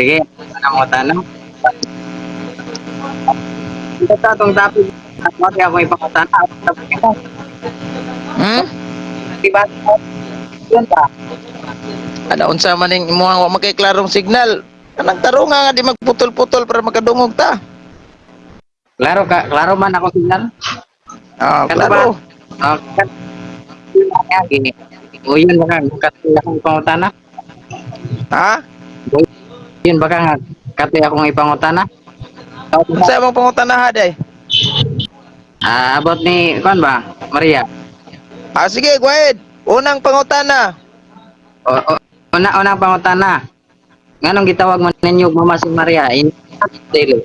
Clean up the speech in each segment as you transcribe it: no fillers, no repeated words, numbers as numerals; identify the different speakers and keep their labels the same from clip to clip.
Speaker 1: Sige, ano mo tanong? Ito sa atong topic, ako kaya akong ipangutana. Diba? Yun ba?
Speaker 2: Ano unsa man ning imuhang wa makay klarong signal? Kanang tarunga nga di magputol-putol para makadungog ta.
Speaker 1: Klaro ka, klaro man ako signal.
Speaker 2: Ah,
Speaker 1: Kato ba?
Speaker 2: klaro.
Speaker 1: Ah, o yun ba ka, katoy akong ipangutana?
Speaker 2: Ha?
Speaker 1: Yun ba ka nga, katoy akong ipangutana?
Speaker 2: Unsa imong pangutana day?
Speaker 1: Ah, about ni, kuan ba? Maria.
Speaker 2: Ah, sige, go ahead. Unang pangutana.
Speaker 1: O, unang pangutana. Nganong gitawag mo ninyo mama si Maria? In dili.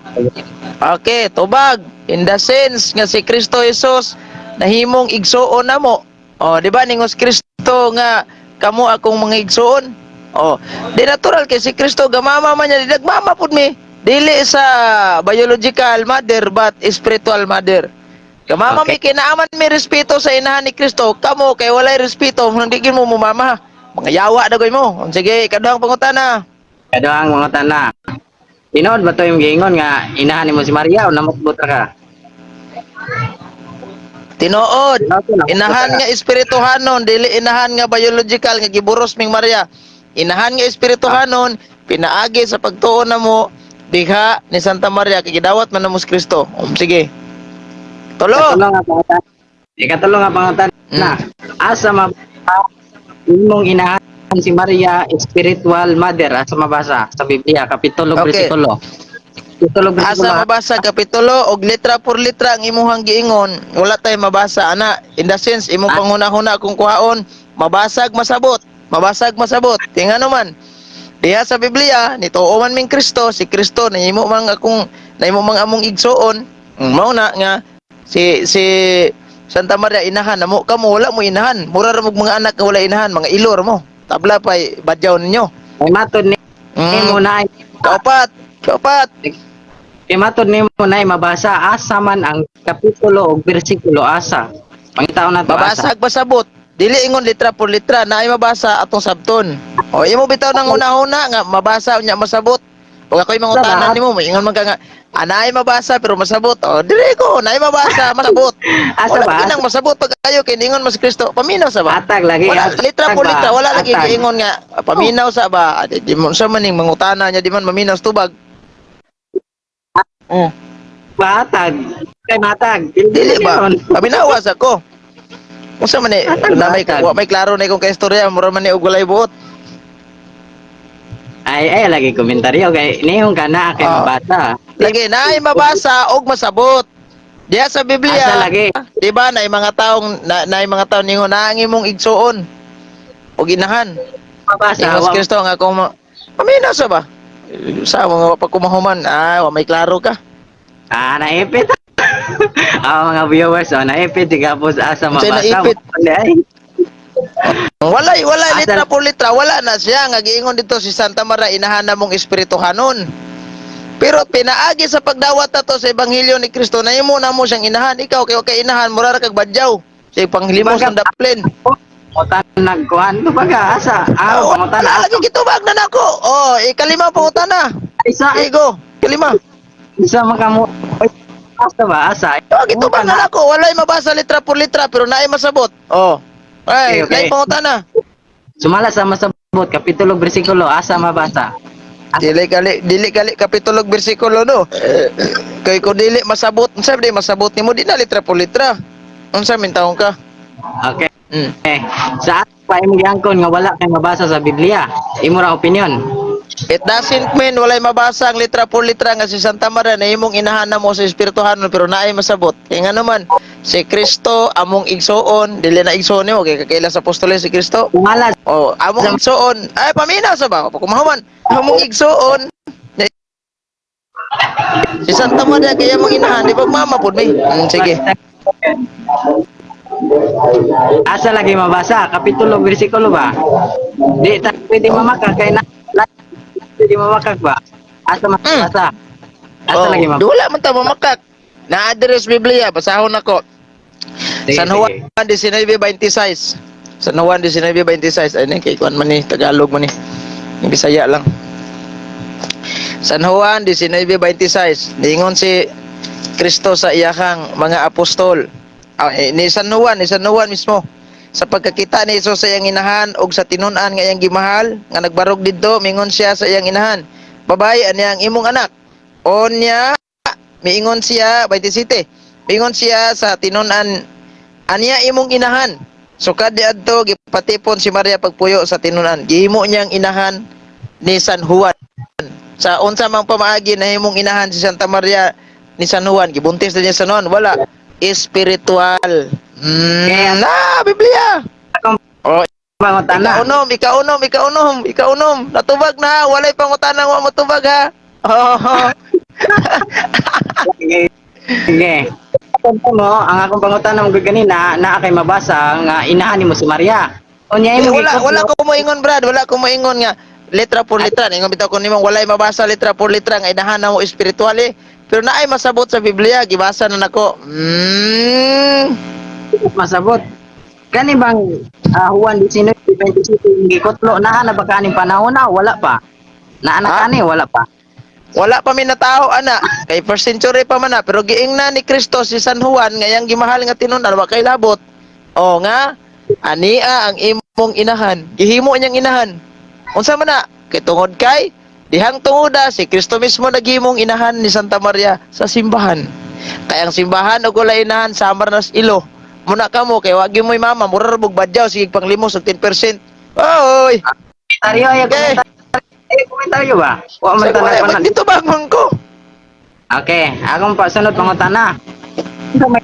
Speaker 2: Okay, tubag. In the sense nga si Kristo Jesus nahimong igsuon namo. Oh, di ba ningos Kristo nga kamo akong mga igsuon? Oh, di natural kay si Kristo gamama man niya, di nagmama pud mi. Dili sa biological mother but spiritual mother. Gamama mi kay naaman mi respeto sa inahan ni Kristo. Kamo kay walay respeto, hindi gid mo mumama. Mga yawa dagoy mo. Sige, ikaduhang pangutana.
Speaker 1: Kaduhang pangutana. Tinuod ba to yung giingon nga inahan nimo si Maria o namutbot ra ka?
Speaker 2: Tinuod.
Speaker 1: Tinuod to, namutbot
Speaker 2: Inahan
Speaker 1: ra ka.
Speaker 2: nga espirituhanon, dili inahan nga biological nga giburos ming Maria. Inahan nga espirituhanon, pinaagi sa pagtuo namo diha ni Santa Maria kay gidawat man namo si Kristo. Sige. Tulo.
Speaker 1: Ikatulo nga pangutana. Ikatulo nga pangutana. Asa mabasa imong inahan si Maria spiritual mother? Asa mabasa sa Biblia kapitulo bersikulo? Kapitulo bersikulo.
Speaker 2: Asa mabasa kapitulo og litra por litra ang imuhang giingon, wala tay mabasa ana. In the sense imong panghuna-huna kung kuhaon, mabasag masabot, mabasag masabot. Tinga naman. Diha sa Biblia, nituo man ming Kristo, si Kristo nahimo mang akong nahimo mang among igsuon. Mao na nga si si Santa Maria inahan namo, kamo wala mo inahan. Mura ra mog mga anak nga wala inahan, mga ilor mo. Tabla pay badyaw ninyo.
Speaker 1: Kay matod ni mo na
Speaker 2: Kaupat, kaupat.
Speaker 1: Kay matod nimo na mabasa asa man ang kapitulo ug bersikulo asa. Pangitaon na to asa.
Speaker 2: Mabasag pasabot. Dili ingon litra por litra na ay mabasa atong sabton. O imo bitaw nang una-una nga mabasa unya masabot. Pag ako'y mangutanan nimo, moingon man ka nga anay mabasa pero masabot. O dili ko, naay mabasa, masabot.
Speaker 1: Asa
Speaker 2: Wala
Speaker 1: ba?
Speaker 2: kinang masabot pag ayo kay ningon mas Kristo. Paminaw sa ba?
Speaker 1: Atag lagi.
Speaker 2: Wala
Speaker 1: Atag
Speaker 2: litra por
Speaker 1: ba?
Speaker 2: litra, wala lagi
Speaker 1: Atag.
Speaker 2: giingon nga paminaw sa ba. Ah, di mo sa maning mangutana niya di man maminaw sa tubag. Oh,
Speaker 1: Batag. Kay matag.
Speaker 2: dili ba? Paminawa sa ko. Unsa man ni
Speaker 1: Atag
Speaker 2: na
Speaker 1: ba,
Speaker 2: may
Speaker 1: atag?
Speaker 2: wa may klaro na ikong kaistorya, mura man ni og walay buot.
Speaker 1: Ay ay lagi komentaryo kay nihong ka na kay mabasa.
Speaker 2: Lagi na ay mabasa og masabot. Diya sa Biblia,
Speaker 1: Asa lagi?
Speaker 2: di ba na mga taong na, na mga taong ningon na ang imong igsuon og inahan.
Speaker 1: Mabasa.
Speaker 2: Ingon si Kristo nga kung paminaw sa ba? Sa mga pagkumahuman, ah, wa may klaro ka.
Speaker 1: Ah, naipit. Ah, mga viewers, oh, naipit gapos asa
Speaker 2: Unsay
Speaker 1: mabasa.
Speaker 2: naipit?
Speaker 1: Ay,
Speaker 2: Walay, walay
Speaker 1: Asa-
Speaker 2: litra por litra, wala na siya nga giingon dito si Santa Maria inahan na mong espirituhanon. Pero pinaagi sa pagdawat nato sa ebanghelyo ni Kristo nahimo na mo siyang inahan. Ikaw kay kay inahan mura ra kag badyaw. Sa panglimos ng daplin.
Speaker 1: Pangutan nagkuhan to baga asa. Ah,
Speaker 2: Ah,
Speaker 1: pangutan
Speaker 2: wala
Speaker 1: asa.
Speaker 2: lagi gitubag na nako. Oh, ikalima pangutana.
Speaker 1: Isa
Speaker 2: Igo, kalima.
Speaker 1: isa makamo. Asa ba asa?
Speaker 2: Oh, gitubag na nako. Walay mabasa litra por litra pero naay masabot. Oh. Ay,
Speaker 1: Okay.
Speaker 2: okay. Pangutana.
Speaker 1: Sumala sa masabot kapitulo bersikulo asa mabasa.
Speaker 2: Dili kali kapitulo ug bersikulo no. Kay kung dili masabot, unsa di masabot nimo di na litra por litra. Unsa min taong ka?
Speaker 1: Okay. Eh, sa pa imong giangkon nga wala kay mabasa sa Biblia. Imo ra opinion.
Speaker 2: It doesn't mean walay mabasa ang litra por litra nga si Santa Maria na imong inahan mo sa espirituhanon pero naay masabot. Kay nga naman si Kristo among igsuon, dili na igsuon nimo kay kakaila sa apostoles si Kristo.
Speaker 1: Sumala
Speaker 2: Oh, among igsuon, ay paminaw sa ba? Kumahuman. Among igsuon si Santa Maria kaya mong inahan, di ba mama pud mi? Sige.
Speaker 1: Asa lagi mabasa? Kapitulo, bersikulo ba? Di ta pwede mamakak kay na pwede mamakak ba? Asa mabasa? Asa
Speaker 2: Oh,
Speaker 1: lagi mabasa?
Speaker 2: wala man ta mamakak. Na-address Biblia, basahon nako.
Speaker 1: Sige,
Speaker 2: San
Speaker 1: sige.
Speaker 2: Juan 19:26. San Juan 19:26. Ay, ni kay kuan man ni Tagalog man ni. Yung Bisaya lang. San Juan 19:26. Niingon si Kristo sa iyahang mga apostol. Ah, eh, ni San Juan mismo. Sa pagkakita ni Jesus sa iyang inahan og sa tinun-an nga iyang gimahal nga nagbarog didto, mingon siya sa iyang inahan, "Babae, ani ang imong anak." Onya miingon siya, 27. Miingon siya sa tinun-an, "Aniya imong inahan." Sukad diadto, gipatipon si Maria pagpuyo sa tinun-an. Gihimo niyang inahan ni San Juan. Sa unsa mang pamaagi nahimong inahan si Santa Maria ni San Juan? Gibuntis na niya sa Juan? Wala. Espiritual.
Speaker 1: Kaya-
Speaker 2: Na, Biblia.
Speaker 1: Akong
Speaker 2: Oh,
Speaker 1: pangutana.
Speaker 2: Ikaunom, ikaunom, ikaunom, ikaunom. Natubag na, walay pangutana wa motubag ha. Oh.
Speaker 1: Sige. Sige. Ako mo, ang akong pangutana mo ganina, naa kay mabasa nga inahan nimo si Maria. Unya
Speaker 2: Eh,
Speaker 1: imong
Speaker 2: wala
Speaker 1: gikutlo-
Speaker 2: wala ko moingon, Brad, wala ko moingon nga letra por letra. Ingon bitaw ko nimong walay mabasa letra por letra nga inahan na mo espiritual eh. Pero naay masabot sa Biblia, gibasa na nako.
Speaker 1: Masabot. Kani bang Juan 19:27 gikutlo, naa na ba kaning panahon na wala pa? Naa na
Speaker 2: Ha?
Speaker 1: kani wala pa?
Speaker 2: Wala pa mi nataho ana, kay first century pa man na, pero giingnan ni Kristo si San Juan nga iyang gimahal nga tinun-an, wa kay labot. O nga ania ang imong inahan. Gihimo niyang inahan. Unsa man na? Kay tungod kay dihang tungoda si Kristo mismo naghimong inahan ni Santa Maria sa simbahan. Kay ang simbahan og walay inahan, samar nas ilo. Muna kamo kay wa gyud mo'y mama, mura ra bug badyaw, sige panglimos og 10%. Oy.
Speaker 1: Komentaryo ay
Speaker 2: Okay.
Speaker 1: komentaryo. Ay komentaryo ba? Wa man
Speaker 2: Sa
Speaker 1: tanan pa.
Speaker 2: Dito ba man ko?
Speaker 1: Okay, akong pasunod pangutana. Unsa may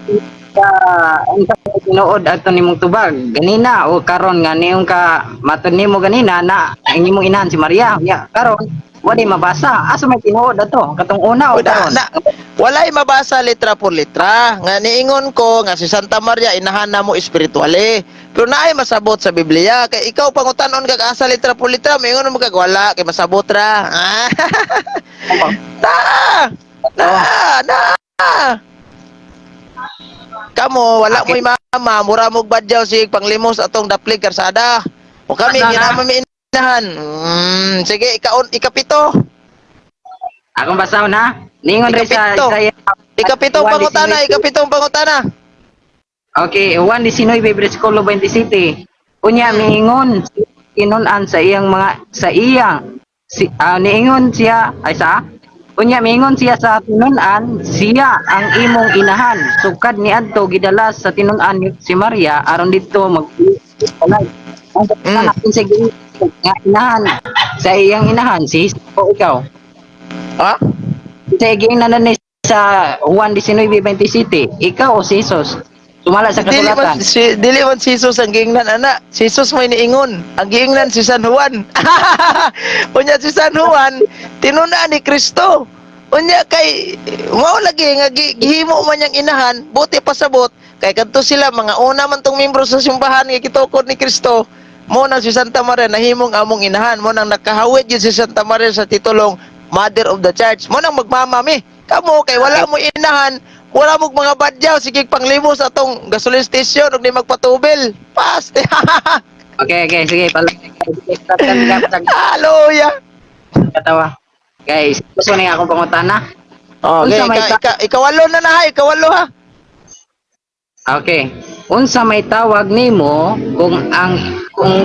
Speaker 1: unsa may tinuod ato nimong tubag ganina o karon nga niyong ka matud nimo ganina na ang imong inahan si Maria? Ya karon wa di mabasa, asa may tinuod ato, katong una o
Speaker 2: O, na,
Speaker 1: karon?
Speaker 2: na, walay mabasa letra por letra. Nga niingon ko nga si Santa Maria inahan na mo espiritual eh. Pero naay masabot sa Biblia. Kay ikaw pangutanon kag asa letra por letra, maingon mo kag wala kay masabot ra. Ah. Na! Na! Na! Kamo wala mo'y mama, mura mo badyaw sig panglimos atong daplig karsada. O kami
Speaker 1: Asa na?
Speaker 2: ginama mi inahan. Sige, ikaon ikapito.
Speaker 1: Akong basahon ha. Ningon rin sa
Speaker 2: Ikapito.
Speaker 1: Isaiah
Speaker 2: Ikapitong
Speaker 1: 1:19.
Speaker 2: pangutana, ikapitong pangutana.
Speaker 1: Okay, 1:19 versikulo 27. Unya miingon tinun-an sa iyang mga sa iyang si niingon siya ay sa unya miingon siya sa tinun-an, "Siya ang imong inahan." Sukad niadto gidala sa tinun-an si Maria aron didto mag ang natin sa nga inahan sa iyang inahan si Jesus o ikaw?
Speaker 2: Ha?
Speaker 1: Sa giingnan ni sa Juan 19:27, ikaw o si Jesus? Sumala sa
Speaker 2: Dili man
Speaker 1: kasulatan.
Speaker 2: si dili man si Jesus ang giingnan ana. Si Jesus may niingon. Ang giingnan si San Juan. Unya si San Juan tinun-an ni Kristo. Unya kay mao lagi nga gihimo man niyang inahan, buti pasabot kay kadto sila mga una man tong membro sa simbahan nga gitukod ni Kristo. Mo nang si Santa Maria nahimong among inahan, mo nang nakahawid gyud si Santa Maria sa titulong Mother of the Church. Mo nang magmama mi. Kamo kay wala mo inahan, wala mo mga badyaw, sige panglimos atong gasoline station ug di magpatubil. Pas.
Speaker 1: Okay, sige. Pala.
Speaker 2: Hallelujah.
Speaker 1: Katawa. Guys, gusto niya akong pangutana.
Speaker 2: Okay,
Speaker 1: Unsa may
Speaker 2: ikawalo na na ha, ikawalo ha.
Speaker 1: Okay. Unsa may tawag nimo kung ang kung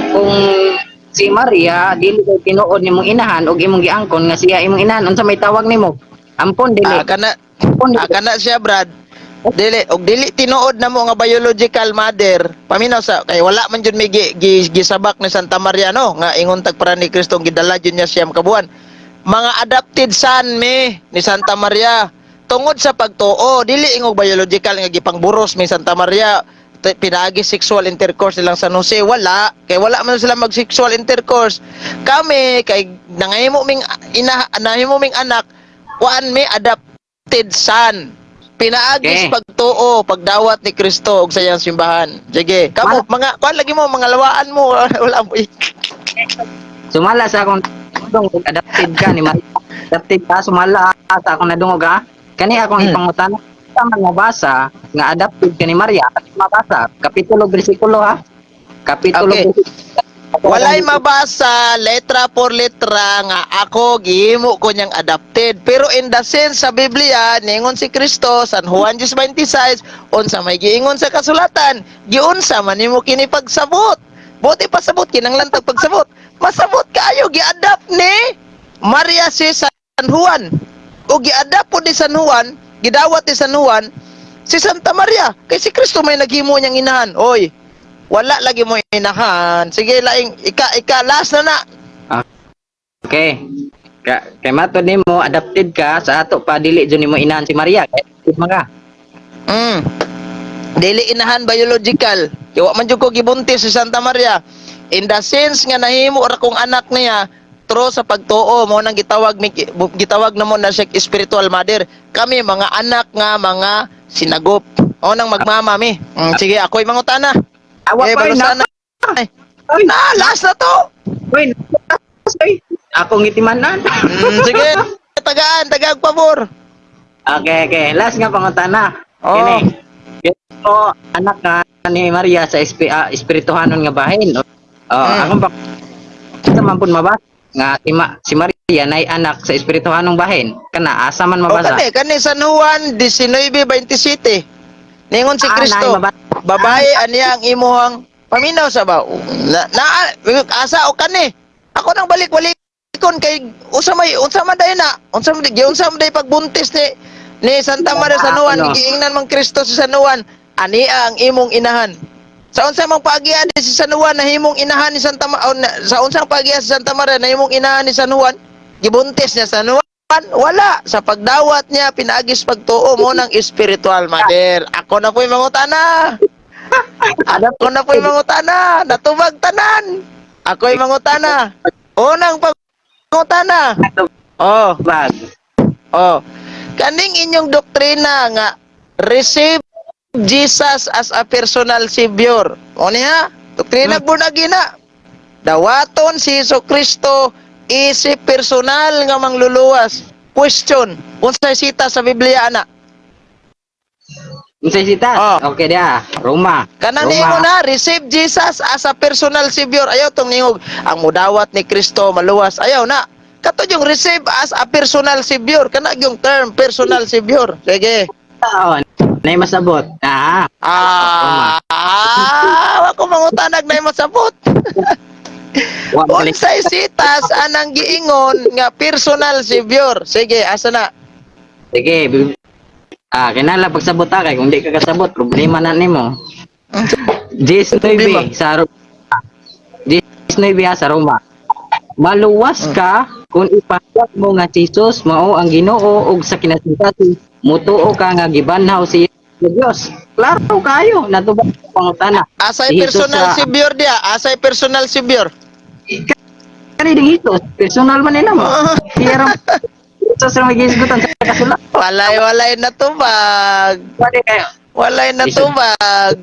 Speaker 1: si Maria dili kay tinuod nimong inahan ug imong giangkon nga siya imong inahan, unsa may tawag nimo? Ampon, dili?
Speaker 2: Ah, kana
Speaker 1: Ampon,
Speaker 2: ah,
Speaker 1: dili?
Speaker 2: Kana siya, Brad. Dili og dili tinuod na mo nga biological mother. Paminaw sa kay wala man jud may gisabak ni Santa Maria no nga ingon tag para ni Kristo gidala jud niya siyam kabuan. Mga adopted son mi ni Santa Maria tungod sa pagtuo, dili ingog biological nga gipangburos mi Santa Maria, pinaagi sexual intercourse nilang San Jose. Wala, kay wala man sila mag sexual intercourse. Kami kay nangahimo ming ina, nahimo ming anak, kuan mi, adopted son pinaagi sa pagtuo, pagdawat ni Kristo ug sa iyang simbahan. Sige, kamo mga kuan lagi mo, mga lawaan mo, wala mo.
Speaker 1: Sumala sa akong nadungog, adopted ka ni Maria. Adopted ka, sumala sa akong nadungog ha. Kani akong ipangutana, sa man mabasa nga adopted ka ni Maria, mabasa, kapitulo versikulo ha. Kapitulo versikulo.
Speaker 2: Walay mabasa letra por letra nga ako gihimo ko niyang adopted. Pero in the sense sa Biblia, ningon si Kristo, San Juan 10:26, unsa may giingon sa kasulatan, giunsa man nimo kini pagsabot? Buti pasabot, kinanglan tag pagsabot. Masabot kaayo gi-adopt ni Maria si San Juan. O gi-adopt po ni San Juan, gidawat ni San Juan si Santa Maria. Kay si Kristo may naghimo niyang inahan. Oy, wala lagi mo inahan. Sige, laing ika ika last na na.
Speaker 1: Okay. Kay matod nimo adopted ka sa ato pa, dili jud nimo inahan si Maria. Kay adopted man ka.
Speaker 2: Dili inahan biological. Kay wa man jud ko gibuntis si Santa Maria. In the sense nga nahimo ra kong anak niya through sa pagtuo mo nang gitawag na mo na siya spiritual mother. Kami mga anak nga mga sinagop. O nang magmama mi. Sige, ako'y mangutana.
Speaker 1: Awa
Speaker 2: Eh,
Speaker 1: pa
Speaker 2: balusan
Speaker 1: na.
Speaker 2: na. Ay, na, last na to.
Speaker 1: Uy, uy, akong itimanan.
Speaker 2: Sige, tagaan, tagaan pabor.
Speaker 1: Okay. Last nga pangutana.
Speaker 2: Oh.
Speaker 1: Kini. Kini anak ka ni Maria sa espirituhanon nga bahin. Oh, akong pa sa man pud mabasa nga si Maria nay anak sa espirituhanong bahin. Kana asa man
Speaker 2: O
Speaker 1: mabasa?
Speaker 2: kani, kani San Juan 19:27. Ningon si
Speaker 1: Ah,
Speaker 2: Kristo,
Speaker 1: naay mabasa.
Speaker 2: "Babae, aniya ang imuhang," paminaw sa ba? Na, asa o kani? Ako nang balik-balikon kay usa may unsa man day na? Unsa man giunsa man day pagbuntis ni Santa Maria San Juan,
Speaker 1: Ano?
Speaker 2: giingnan man Kristo si San Juan, "Ania ang imong inahan." Sa unsa mang paagian ni si San Juan nahimong inahan ni Santa Ma, o, sa unsang paagian si Santa Maria nahimong inahan ni San Juan? Gibuntis niya San Juan? Wala. Sa pagdawat niya pinaagis pagtuo mo ng spiritual mother. Ako na po'y mangutana. Ako na po'y mangutana. Natubag tanan. Ako'y mangutana. Unang pangutana. Oh.
Speaker 1: Bag.
Speaker 2: Oh. Kaning inyong doktrina nga receive Jesus as a personal savior. O niya, doktrina born again na. Dawaton si Hesus Kristo isip personal nga mangluluwas. Question, unsay sita sa Biblia ana?
Speaker 1: Unsay sita?
Speaker 2: Oh.
Speaker 1: Okay dia. Roma.
Speaker 2: Kanang
Speaker 1: Roma.
Speaker 2: ningon na receive Jesus as a personal savior. Ayaw tong ningog ang mudawat ni Kristo maluwas. Ayaw na. Kato yung receive as a personal savior. Kana yung term personal savior. Sige.
Speaker 1: Oo, nay masabot. Ah.
Speaker 2: Ah, ah, ako mangutanag na masabot.
Speaker 1: Wa balik.
Speaker 2: Unsay sitas anang giingon nga personal savior? Sige, asa na?
Speaker 1: Sige, kinahanglan pagsabot ta kay kung di ka kasabot, problema na nimo.
Speaker 2: Problema.
Speaker 1: 19 sa Roma. 19 ha, sa Roma. Maluwas ka kung ipahayag mo nga si Jesus mao ang Ginoo ug sa kinasingkasing mutuo ka nga gibanhaw siya sa Dios. Klaro kayo, natubag sa pangutana.
Speaker 2: Asay
Speaker 1: Si Jesus
Speaker 2: personal savior dia? Asay personal savior?
Speaker 1: Kani ding Jesus, personal man nila mo. Siya ra Jesus ra may gihisgutan sa kasulat.
Speaker 2: Walay walay natubag.
Speaker 1: Pwede kayo.
Speaker 2: Walay natubag.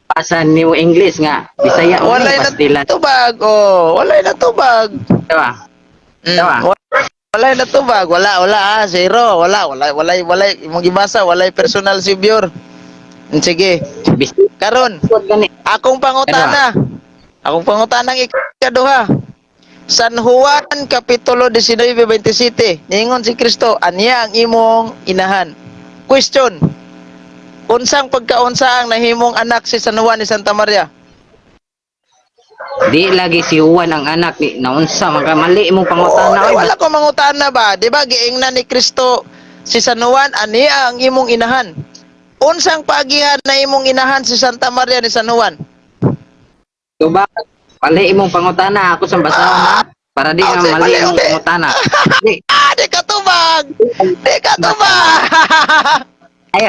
Speaker 1: Basa nimo English nga Bisaya o
Speaker 2: Walay
Speaker 1: pastilan,
Speaker 2: natubag. Oh, walay natubag.
Speaker 1: diba? Diba?
Speaker 2: Walay natubag. Wala, wala ah, zero. Wala, wala, walay, walay. Imong gibasa, walay personal savior. Sige.
Speaker 1: Bisaya
Speaker 2: Karon,
Speaker 1: gani.
Speaker 2: akong pangutana. Akong pangutana ang ikaduha. San Juan Kapitulo 19:27. Niingon si Kristo, "Aniya ang imong inahan." Question. Unsang pagkaunsa ang nahimong anak si San Juan ni Santa Maria?
Speaker 1: Di lagi si Juan ang anak ni naunsa man ka, mali imong pangutana,
Speaker 2: Oo,
Speaker 1: oy.
Speaker 2: di, wala ko mangutana ba? Di ba giingnan ni Kristo si San Juan, "Aniya ang imong inahan"? Unsang paagihan na imong inahan si Santa Maria ni San Juan?
Speaker 1: Tubag. Mali imong pangutana, ako sa basahon ha. Para di
Speaker 2: Ah,
Speaker 1: nga
Speaker 2: sige,
Speaker 1: mali
Speaker 2: mali,
Speaker 1: imong
Speaker 2: uli.
Speaker 1: pangutana. Di.
Speaker 2: Ah, di ka tubag! Di ka tubag!
Speaker 1: Ay.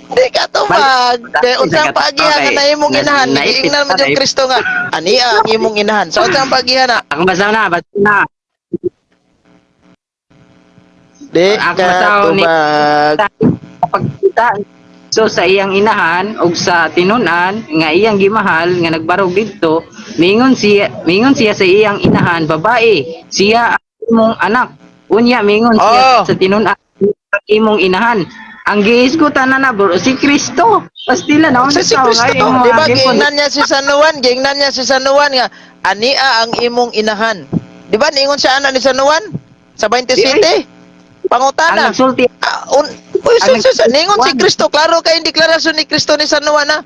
Speaker 2: Di ka tubag! Kaya unsang paagihan nga nahimong inahan?
Speaker 1: Naipit
Speaker 2: Giingnan man
Speaker 1: ka,
Speaker 2: yung
Speaker 1: naipit.
Speaker 2: Kristo nga, "Aniya ang imong inahan." Sa unsang paagihan na?
Speaker 1: Akong basahon na, basahon na.
Speaker 2: Di
Speaker 1: Ako
Speaker 2: ka
Speaker 1: basahon ni-
Speaker 2: tubag.
Speaker 1: Pagkita so sa iyang inahan ug sa tinun-an nga iyang gimahal nga nagbarog didto, mingon siya sa iyang inahan, "Babae, siya ang imong anak." Unya mingon siya
Speaker 2: Oh.
Speaker 1: sa tinun-an, "Ang imong inahan." Ang gihisgutan na na bro, si Kristo. Pastila na
Speaker 2: Sa si Kristo, di ba giingnan niya si San Juan, giingnan niya si San Juan nga ania ang imong inahan. Di ba niingon siya ana ni San Juan sa 27?
Speaker 1: Ang
Speaker 2: Pangutana.
Speaker 1: nagsulti
Speaker 2: Ah, uy,
Speaker 1: Ang
Speaker 2: sus, sus, ningon si
Speaker 1: Juan.
Speaker 2: Kristo, klaro kay deklarasyon ni Kristo ni San Juan na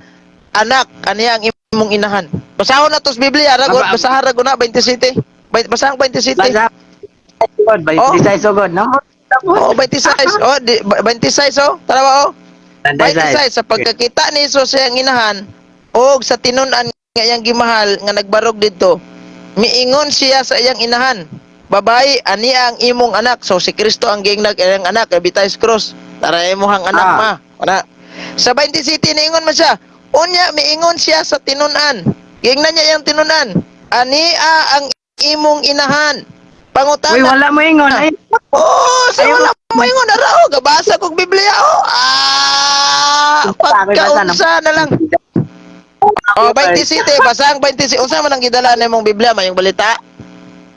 Speaker 2: anak, aniya ang imong inahan. Basahon na to sa Biblia, ragon, basahan ragon na 27. Basahang 27.
Speaker 1: Basa. God, by
Speaker 2: Oh.
Speaker 1: sugod, no?
Speaker 2: Oh, 26. Oh, di, 26 oh. Tara ba oh? 26 sa pagkakita ni Jesus sa iyang inahan og sa tinun-an nga iyang gimahal nga nagbarog didto. Miingon siya sa iyang inahan, "Babae, ani ang imong anak." So si Kristo ang giingnag iyang anak kay bitay sa cross. Tara imong anak
Speaker 1: Ah.
Speaker 2: ma. Ana. Sa 27 niingon man siya. Unya miingon siya sa tinun-an. Giingnan niya iyang tinun-an. Ania ang imong inahan. Pangutana.
Speaker 1: Uy, wala mo ingon. Ay,
Speaker 2: Oh, sa
Speaker 1: Ayaw
Speaker 2: wala mo ingon ara oh, gabasa kog Biblia oh. Ah, pagkaunsa na lang. Oh, 27, basa ang 27. Unsa man ang gidala nimong Biblia, mayong balita?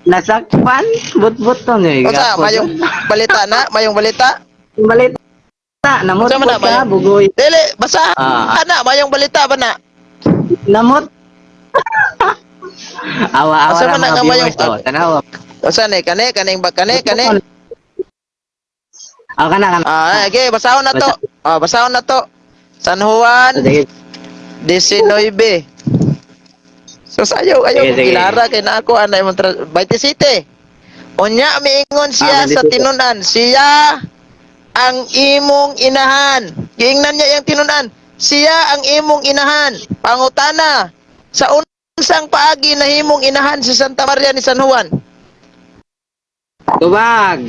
Speaker 1: Nasakpan, but-but to ni.
Speaker 2: Unsa mayong balita na, mayong balita?
Speaker 1: Balita. Namot
Speaker 2: Unsa man na
Speaker 1: ka,
Speaker 2: mayong
Speaker 1: bugoy.
Speaker 2: Dili, basa
Speaker 1: Ah.
Speaker 2: ana mayong balita ba na?
Speaker 1: Namot. Awa, awa
Speaker 2: Unsa
Speaker 1: ra
Speaker 2: man na
Speaker 1: mga
Speaker 2: nga mayong
Speaker 1: viewers. Oh, tanawa.
Speaker 2: Unsa ni kani kaning ba kani kani?
Speaker 1: Ah, kana kana.
Speaker 2: Ah, okay, basahon na to. Ah, basahon na to. San Juan
Speaker 1: Sige.
Speaker 2: 19. So sayo ayo
Speaker 1: Sige,
Speaker 2: kung
Speaker 1: sige.
Speaker 2: kilara kay na ako anay mong 27. Unya miingon siya
Speaker 1: Ah,
Speaker 2: sa
Speaker 1: 27.
Speaker 2: tinun-an, siya ang imong inahan. Giingnan niya yang tinun-an, siya ang imong inahan. Pangutana, sa unsang paagi nahimong inahan si Santa Maria ni San Juan?
Speaker 1: Tubag.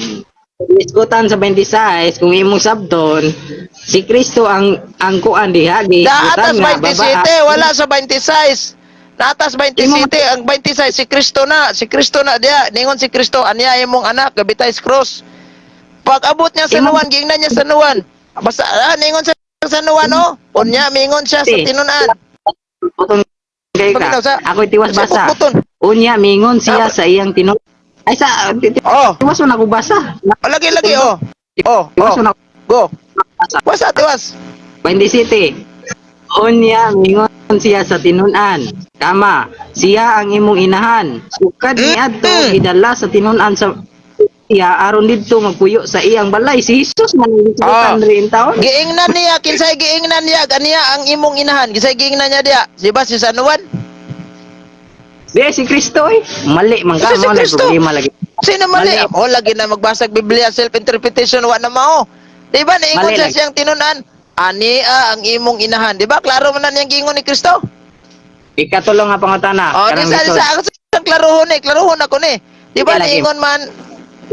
Speaker 1: Isgutan sa 26 kung imong sabton si Kristo ang kuan diha
Speaker 2: Daatas
Speaker 1: gihisgutan nga
Speaker 2: 27, wala sa 26. Naatas 27, ang 26 si Kristo na, si Kristo na diya, ningon si Kristo, aniya imong anak, gabitay sa cross. Pag abot niya sa Juan, giingnan niya sa Juan. Basta ningon siya sa Juan oh. Unya mingon siya sa
Speaker 1: Si.
Speaker 2: tinun-an.
Speaker 1: Putong kay ka.
Speaker 2: Pagkita sa
Speaker 1: Ako'y tiwas
Speaker 2: sa
Speaker 1: basa.
Speaker 2: putputun.
Speaker 1: Unya mingon siya sa iyang tinun. Ay sa
Speaker 2: Oh,
Speaker 1: tiwas mo na ako basa.
Speaker 2: oh, lagi lagi oh. Oh,
Speaker 1: Tiwas
Speaker 2: oh.
Speaker 1: mo na ako
Speaker 2: Go.
Speaker 1: basa.
Speaker 2: Wasa tiwas.
Speaker 1: 27. Unya mingon siya sa tinun-an. Tama, siya ang imong inahan. Sukad niadto gidala sa tinun-an sa iya aron didto magpuyo sa iyang balay si Jesus man
Speaker 2: Ah.
Speaker 1: gisugotan rin taon.
Speaker 2: Giingnan niya kinsay giingnan niya ganiya ang imong inahan. Kinsay giingnan niya diya? Di ba si San Juan?
Speaker 1: Di si Kristo eh. Mali man ka
Speaker 2: Si
Speaker 1: mo na
Speaker 2: Kristo.
Speaker 1: problema lagi.
Speaker 2: Sino mali?
Speaker 1: Mali.
Speaker 2: O, lagi na magbasag Biblia, self-interpretation, wa na mao. Di ba, naingon
Speaker 1: Mali
Speaker 2: siya
Speaker 1: lagi.
Speaker 2: siyang tinunan, ania ang imong inahan. Di ba, klaro man na niyang giingon ni Kristo?
Speaker 1: Ikatulo nga pangutana.
Speaker 2: O, di
Speaker 1: kanang
Speaker 2: sa,
Speaker 1: lisod.
Speaker 2: sa, sa, sa klaruhon eh, klaruhon ako ni. Di ba,
Speaker 1: Sige, lagi.
Speaker 2: naingon man,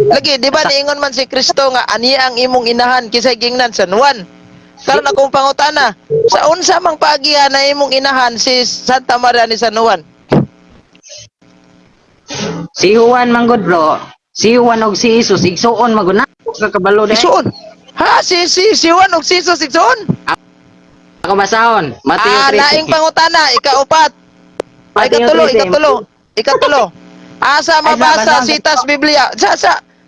Speaker 2: lagi, di ba, naingon man si Kristo nga, ania ang imong inahan, kisay gingnan, San Juan. Karon akong pangutana, sa unsa mang paagihan na imong inahan si Santa Maria ni San Juan?
Speaker 1: Si Juan manggod bro. Si Juan og si Jesus igsuon magud na sa kabalo dai.
Speaker 2: Igsuon. Ha, si Juan og si Jesus igsuon?
Speaker 1: Ako basahon. Mateo
Speaker 2: Ah,
Speaker 1: 13.
Speaker 2: laing pangutana, ikaupat. Ay,
Speaker 1: Mateo
Speaker 2: ikatulo,
Speaker 1: 13.
Speaker 2: ikatulo, ikatulo. Asa
Speaker 1: Ay,
Speaker 2: mabasa
Speaker 1: basa.
Speaker 2: sitas Biblia. Sa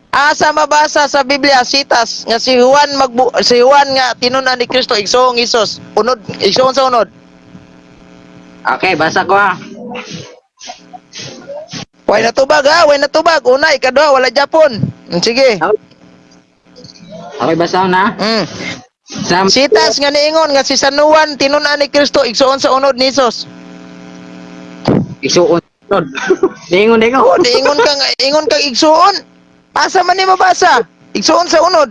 Speaker 2: asa mabasa sa Biblia sitas nga si Juan magbu si Juan nga tinun-an ni Kristo igsoong Hesus. Unod igsoon sa unod.
Speaker 1: Okay, basa ko ah.
Speaker 2: Way na tubag ha, way na tubag. Una, ikaduha, wala Japon. Sige.
Speaker 1: Okay, basahon na. Sa
Speaker 2: Sitas nga niingon nga si San Juan tinun-an ni Kristo igsoon sa unod ni Hesus.
Speaker 1: Igsuon. Ningon di ko.
Speaker 2: Oh, niingon ka nga ingon kang igsoon. Asa man ni mabasa? Igsoon sa unod.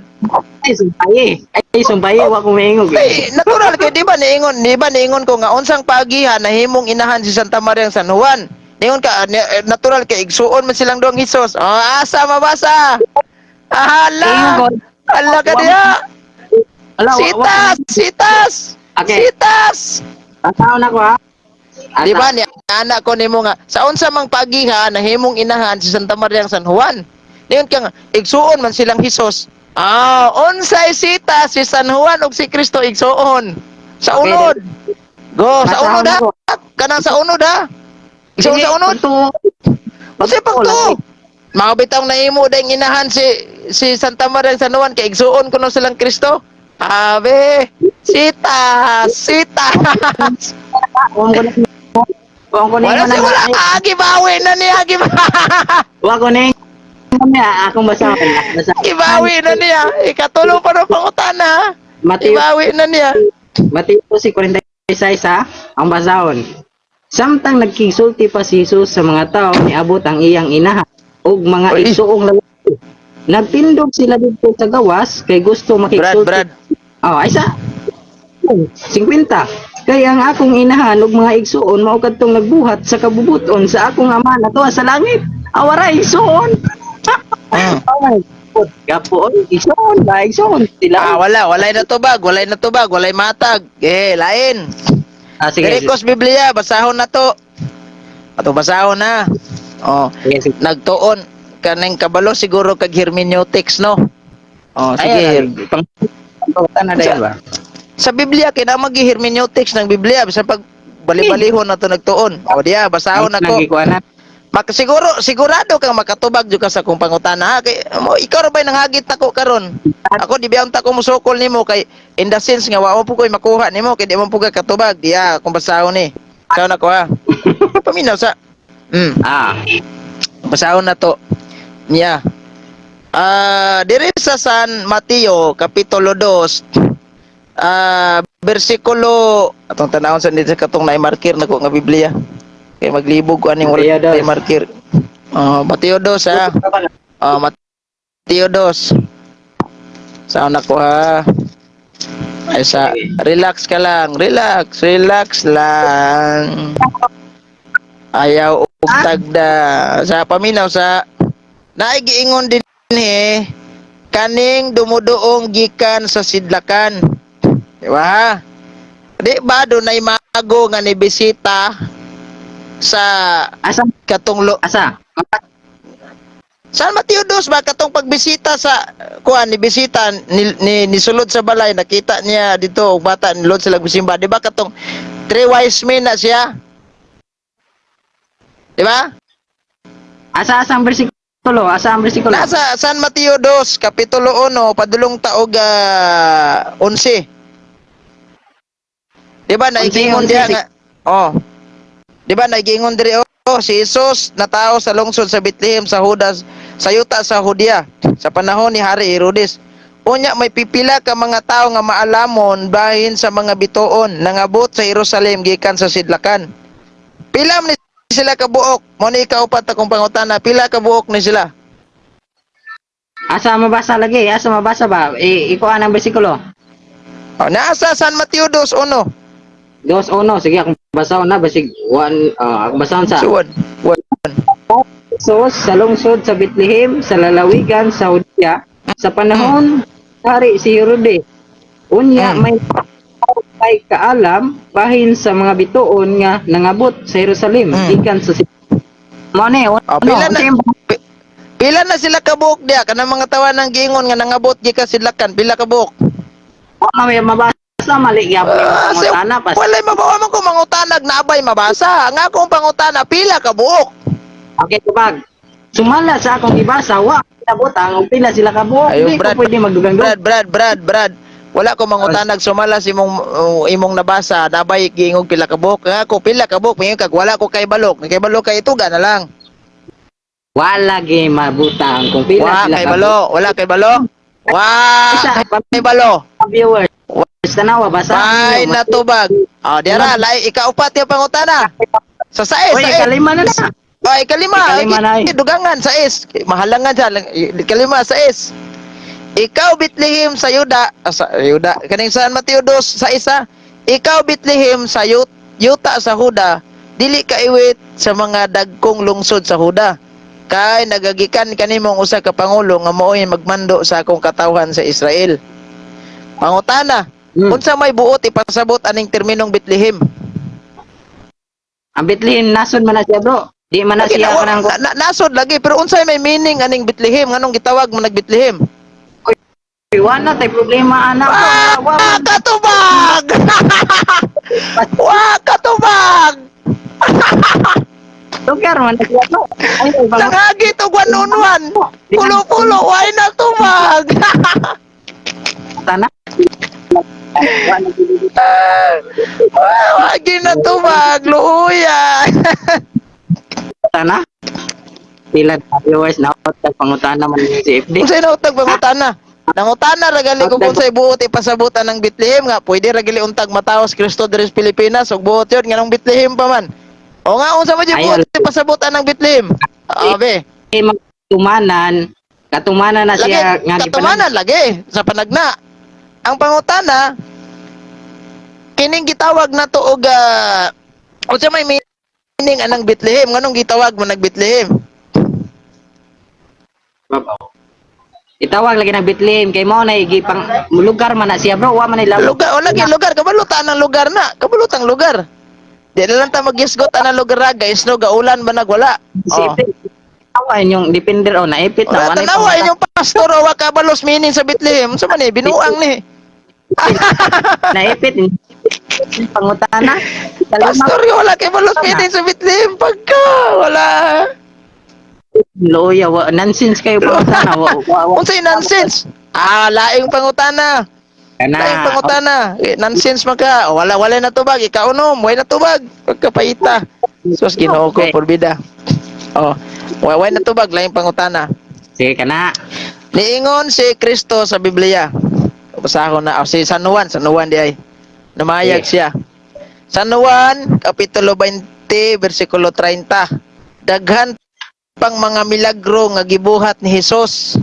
Speaker 1: Ay, sumpaye. Ay, sumpaye. Wa ko maingog.
Speaker 2: Ay, natural kay di ba niingon ko nga unsang pagihan nahimong inahan si Santa Maria ang San Juan. Niingon ka natural kay igsuon man silang duhang Hesus. Oh, asa mabasa? Ahala.
Speaker 1: Ingon ko.
Speaker 2: Hala ka diha.
Speaker 1: Ala,
Speaker 2: Sitas, sitas.
Speaker 1: Okay.
Speaker 2: Sitas.
Speaker 1: Basahon ako ha. Asa-
Speaker 2: Di ba ni anak ko nimo nga sa unsa mang pagiha nahimong inahan si Santa Maria ang San Juan. Niingon ka nga igsuon man silang Hesus. Ah, unsay sita si San Juan ug si Kristo igsuon. Sa
Speaker 1: Okay,
Speaker 2: unod. Go, sa
Speaker 1: Basahon
Speaker 2: unod ha.
Speaker 1: ako.
Speaker 2: Kanang sa unod ha. Igsuon
Speaker 1: Sige,
Speaker 2: sa unod.
Speaker 1: pagtuo.
Speaker 2: Unsay pagtuo? Mga bitawng nahimo dayng inahan si si Santa Maria ang San Juan kay igsuon kuno silang Kristo. Abe, sita, sita.
Speaker 1: Wa ko na wa ko na
Speaker 2: Wala siya, wala. Ah, gibawi na niya, gibawi.
Speaker 1: Wa ko na niya akong basahon. Basahon.
Speaker 2: Gibawi na niya. Ikatulo pa ng pangutana.
Speaker 1: Mateo
Speaker 2: Gibawi na niya.
Speaker 1: Mateo 46 ha, ang basahon. Samtang nagkisulti pa si Jesus sa mga tao, niabot ang iyang inahan ug mga
Speaker 2: Uy.
Speaker 1: igsuong lalaki. Nagtindog sila didto sa gawas kay gusto
Speaker 2: Brad,
Speaker 1: makigsulti.
Speaker 2: Brad.
Speaker 1: Oh, ay sa 50. Kay ang akong inahan ug mga igsuon mao kadtong nagbuhat sa kabubuton sa akong ama na tuwa sa langit. Awara igsuon. Oh my God. Gapo, oy, igsuon ba igsuon sila.
Speaker 2: Ah, wala, walay natubag, walay natubag, walay matag. Eh, lain.
Speaker 1: Ah, sige.
Speaker 2: Sige,
Speaker 1: Sige,
Speaker 2: Biblia, basahon na to. Ato basahon na. Oh,
Speaker 1: sige, sige.
Speaker 2: nagtuon kaning kabalo siguro kag hermeneutics, no? Oh, sige.
Speaker 1: Ay, pang na dayon ba?
Speaker 2: Sa Biblia kay na magi hermeneutics ng Biblia bisan pag bali-balihon na to nagtuon. O diya, basahon nako.
Speaker 1: Nagikuanan.
Speaker 2: Mak siguro sigurado kang makatubag jud ka sa akong pangutana ha kay mo ikaw ra bay nanghagit nako karon. Ako di biyang ta ko mosukol nimo kay in the sense nga wa mo po koy makuha nimo kay di mo po ka katubag. Diya akong basahon ni. Ikaw na ko ha. Paminaw sa.
Speaker 1: Ah,
Speaker 2: Basahon na to. Niya. Ah, diri sa San Mateo kapitulo 2 bersikulo atong tanawon sa dito sa katong nai-marker nako nga Biblia. Kay maglibog ko aning wala
Speaker 1: Mateo dos.
Speaker 2: nai-marker. Oh, Mateo 2 ha. Oh, Mateo 2. Sa una ko ha. Ay sa relax ka lang, relax, relax lang. Ayaw og tagda. Sa paminaw sa naigiingon din eh kaning dumuduong gikan sa sidlakan. Di ba ha? Di ba dunay mago nga ni bisita sa
Speaker 1: Asa?
Speaker 2: katong
Speaker 1: Asa?
Speaker 2: San Mateo 2 ba katong pagbisita sa kuan ni bisita ni sulod sa balay nakita niya dito og bata nilod sila gusimba, di ba katong three wise men na siya, di ba?
Speaker 1: Asa asa ang bersikulo? Asa ang bersikulo?
Speaker 2: Nasa San Mateo 2 kapitulo 1 padulong taog 11, di ba naigingon
Speaker 1: Onse,
Speaker 2: diha
Speaker 1: onse.
Speaker 2: nga oh, di ba naigingon diri oh, si Jesus natao sa lungsod sa Bethlehem sa Judas sa yuta sa Judea sa panahon ni Hari Herodes. Unya may pipila ka mga tawo nga maalamon bahin sa mga bituon nangabot sa Jerusalem gikan sa sidlakan. Pila man ni sila kabuok? Mo ni ikaupat akong pangutana, pila kabuok ni sila?
Speaker 1: Asa mabasa lagi? Asa mabasa ba? Ikuan ang bersikulo.
Speaker 2: Oh, nasa San Mateo 2:1.
Speaker 1: 2:1. Sige, akong basahon na basig 1, akong basahon sa
Speaker 2: Suwan. One.
Speaker 1: Jesus sa lungsod sa Bethlehem sa lalawigan sa Judea sa panahon hari si Herode. Unya may kaalam bahin sa mga bituon nga nangabot sa Jerusalem gikan sa Mo ni,
Speaker 2: Oh,
Speaker 1: ano,
Speaker 2: pila na
Speaker 1: unsay ang
Speaker 2: pila na sila kabuok diya kanang mga tawa ng giingon nga nangabot gikan sidlakan, pila kabuok?
Speaker 1: Wa man may mabasa mali gyapon yung
Speaker 2: Ah,
Speaker 1: pangutana pas.
Speaker 2: walay mabawa man ko mangutanag naabay mabasa. Ang akong pangutana pila kabuok.
Speaker 1: Okay, tubag. Sumala sa akong ibasa, wa nabutang og pila sila kabuok.
Speaker 2: Ayo,
Speaker 1: Di ko
Speaker 2: Brad.
Speaker 1: pwede magdugang.
Speaker 2: Brad, Brad, Brad, Brad. Wala ko mangutanag sumala sa imong imong nabasa, nabay giingog pila kabuok. Nga ako pila kabuok, mingon kag wala ko kay balok. Kay balok kay ituga na lang.
Speaker 1: Wala gi mabutang kung pila
Speaker 2: Wa
Speaker 1: sila
Speaker 2: kay
Speaker 1: kabuok.
Speaker 2: balo, wala kay balo. Wa
Speaker 1: Isa,
Speaker 2: kay balo.
Speaker 1: Viewers, tanawa basa.
Speaker 2: Ay natubag. Oh, diara lay ikaupat yung pangutana. Sa sais,
Speaker 1: Oy,
Speaker 2: sais.
Speaker 1: kalima na na.
Speaker 2: Ay, ikalima.
Speaker 1: Ikalima na, eh.
Speaker 2: Dugangan, sais. Mahalangan siya. Ikalima, sais. Ikaw, Bethlehem, sa Yuda. Sa Yuda. Kaning San Mateo 2, sa isa. Ikaw, Bethlehem, sa Yuta, sa Huda. Dili ka iwit sa mga dagkong lungsod sa Huda. Kay nagagikan kanimong usa ka pangulo nga mao'y magmando sa akong katawhan sa Israel. Pangutana, unsa may buot ipasabot aning terminong Bethlehem?
Speaker 1: Ang Bethlehem nasod man na siya, bro. Di man na
Speaker 2: Lagi,
Speaker 1: siya kanang
Speaker 2: nasod lagi pero unsay may meaning aning Bethlehem nganong gitawag mo nag Bethlehem?
Speaker 1: Wala tay problema anak.
Speaker 2: Ah,
Speaker 1: Wa wa
Speaker 2: katubag! Wa katubag!
Speaker 1: lugar man na siya, bro. Ay, bang
Speaker 2: Nangagi to 1 on 1. Pulo-pulo way na tubag.
Speaker 1: tana. Wa na gyud.
Speaker 2: Ah, wag na tubag, luuya.
Speaker 1: Tana. Pila na viewers na pangutana man ni si FD.
Speaker 2: Unsay nautag pangutana? Nangutana ra gali kung unsay buot ipasabutan ng Bethlehem nga pwede ra gali untag mataos Kristo diri sa Pilipinas ug buot yun nganong Bethlehem pa man. O nga unsa man jud
Speaker 1: Ayaw.
Speaker 2: buot ipasabutan ng Bethlehem? Abe,
Speaker 1: Eh, magtumanan, katumanan na
Speaker 2: lagi
Speaker 1: siya nga
Speaker 2: katumanan lagi sa panagna. Ang pangutana kining gitawag na to og unsa may meaning anang Bethlehem, nganong gitawag man nag Bethlehem?
Speaker 1: Babaw. Itawag lagi ng Bethlehem kay mao na gipang lugar man na siya, bro, wa man na ilawom.
Speaker 2: Lugar, wala gyud lugar, kabalutan ang lugar na, kabalutang lugar. Di na lang ta magyisgot ang lugar ra, guys, no, gaulan ba nagwala.
Speaker 1: Si
Speaker 2: Oh.
Speaker 1: FD. Tawa inyong defender o naipit na
Speaker 2: Wala
Speaker 1: wa na
Speaker 2: tanawa inyong pastor o wa kabalos meaning sa Bethlehem. Unsa man ni binuang ni?
Speaker 1: Naipit pangutana. Ikalima,
Speaker 2: Pastor wala kay balos meaning sa Bethlehem pagka wala.
Speaker 1: Loya, wa, nonsense kayo pangutana. Wa, wa, wa.
Speaker 2: Unsay nonsense? Ah, laing pangutana.
Speaker 1: Kana.
Speaker 2: Laing pangutana. Eh, nonsense man ka. O, wala wala na tubag, ikaunom, wala na tubag. Pagkapaita. Sus, Ginoo ko
Speaker 1: Okay.
Speaker 2: porbida. Oh, wala na tubag, laing pangutana.
Speaker 1: Sige kana.
Speaker 2: Niingon si Kristo sa Biblia. Basahon na, oh, si San Juan, San Juan di ay. Namayag siya. San Juan, Kapitulo 20, versikulo 30. Daghan pang mga milagro nga gibuhat ni Hesus.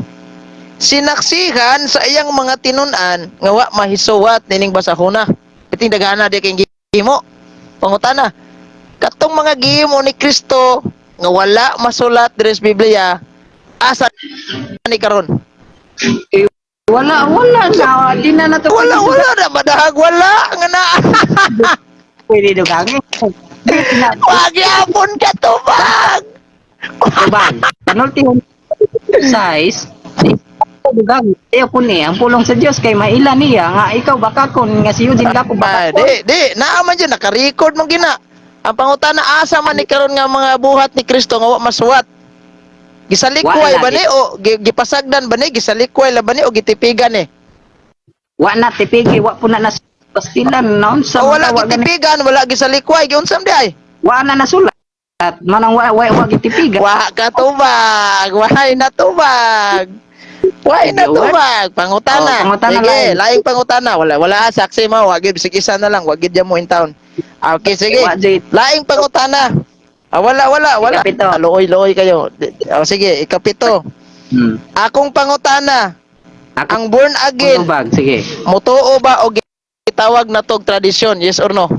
Speaker 2: Sinaksihan sa iyang mga tinun-an nga wa mahisuwat nining basahona. Iting daghana di kay gihimo. Pangutana, katong mga gihimo ni Kristo nga wala masulat diri sa Biblia, asa ni karon?
Speaker 1: Wala, wala na. Di na nato.
Speaker 2: Wala, wala na madahag, wala nga na.
Speaker 1: Pwede dugangi.
Speaker 2: Wag yapon ka tubag.
Speaker 1: Tubag. Panulti size. Dugang. Iyo kun ni ang pulong sa Dios kay maila niya nga ikaw baka kun nga si Eugene Gapo
Speaker 2: Ah,
Speaker 1: baka kun.
Speaker 2: di, di, naa man dyan, naka-record man gina. Ang pangutana, asa man ni karon nga mga buhat ni Kristo nga wa masuwat? Gisalikway
Speaker 1: Wala,
Speaker 2: ba ni o gipasagdan ba ni, gisalikway la ba ni o gitipigan ni?
Speaker 1: Wa na tipigi, wa po na nas pastilan naon sa
Speaker 2: O wala
Speaker 1: mga wa gani.
Speaker 2: gitipigan, wala gisalikway, giunsam di ay?
Speaker 1: Wa na nasulat. Manang wa wa wa gitipiga.
Speaker 2: Wa ka tubag, wahay na tubag. Wahay na tubag, pangutana.
Speaker 1: Oh, pangutana
Speaker 2: Sige,
Speaker 1: lain.
Speaker 2: laing pangutana, wala wala saksi mo, wag gyud bisag isa na lang, wag gyud mo in town. Ah, okay, sige.
Speaker 1: Wa jud.
Speaker 2: Laing pangutana. Ah, wala, wala, wala.
Speaker 1: Ikapito.
Speaker 2: Ah, luoy, luoy kayo. Oh, sige, ikapito. Akong pangutana,
Speaker 1: Ako
Speaker 2: ang born again,
Speaker 1: tubag, sige.
Speaker 2: mutuo ba o gitawag na tog tradisyon? Yes or no?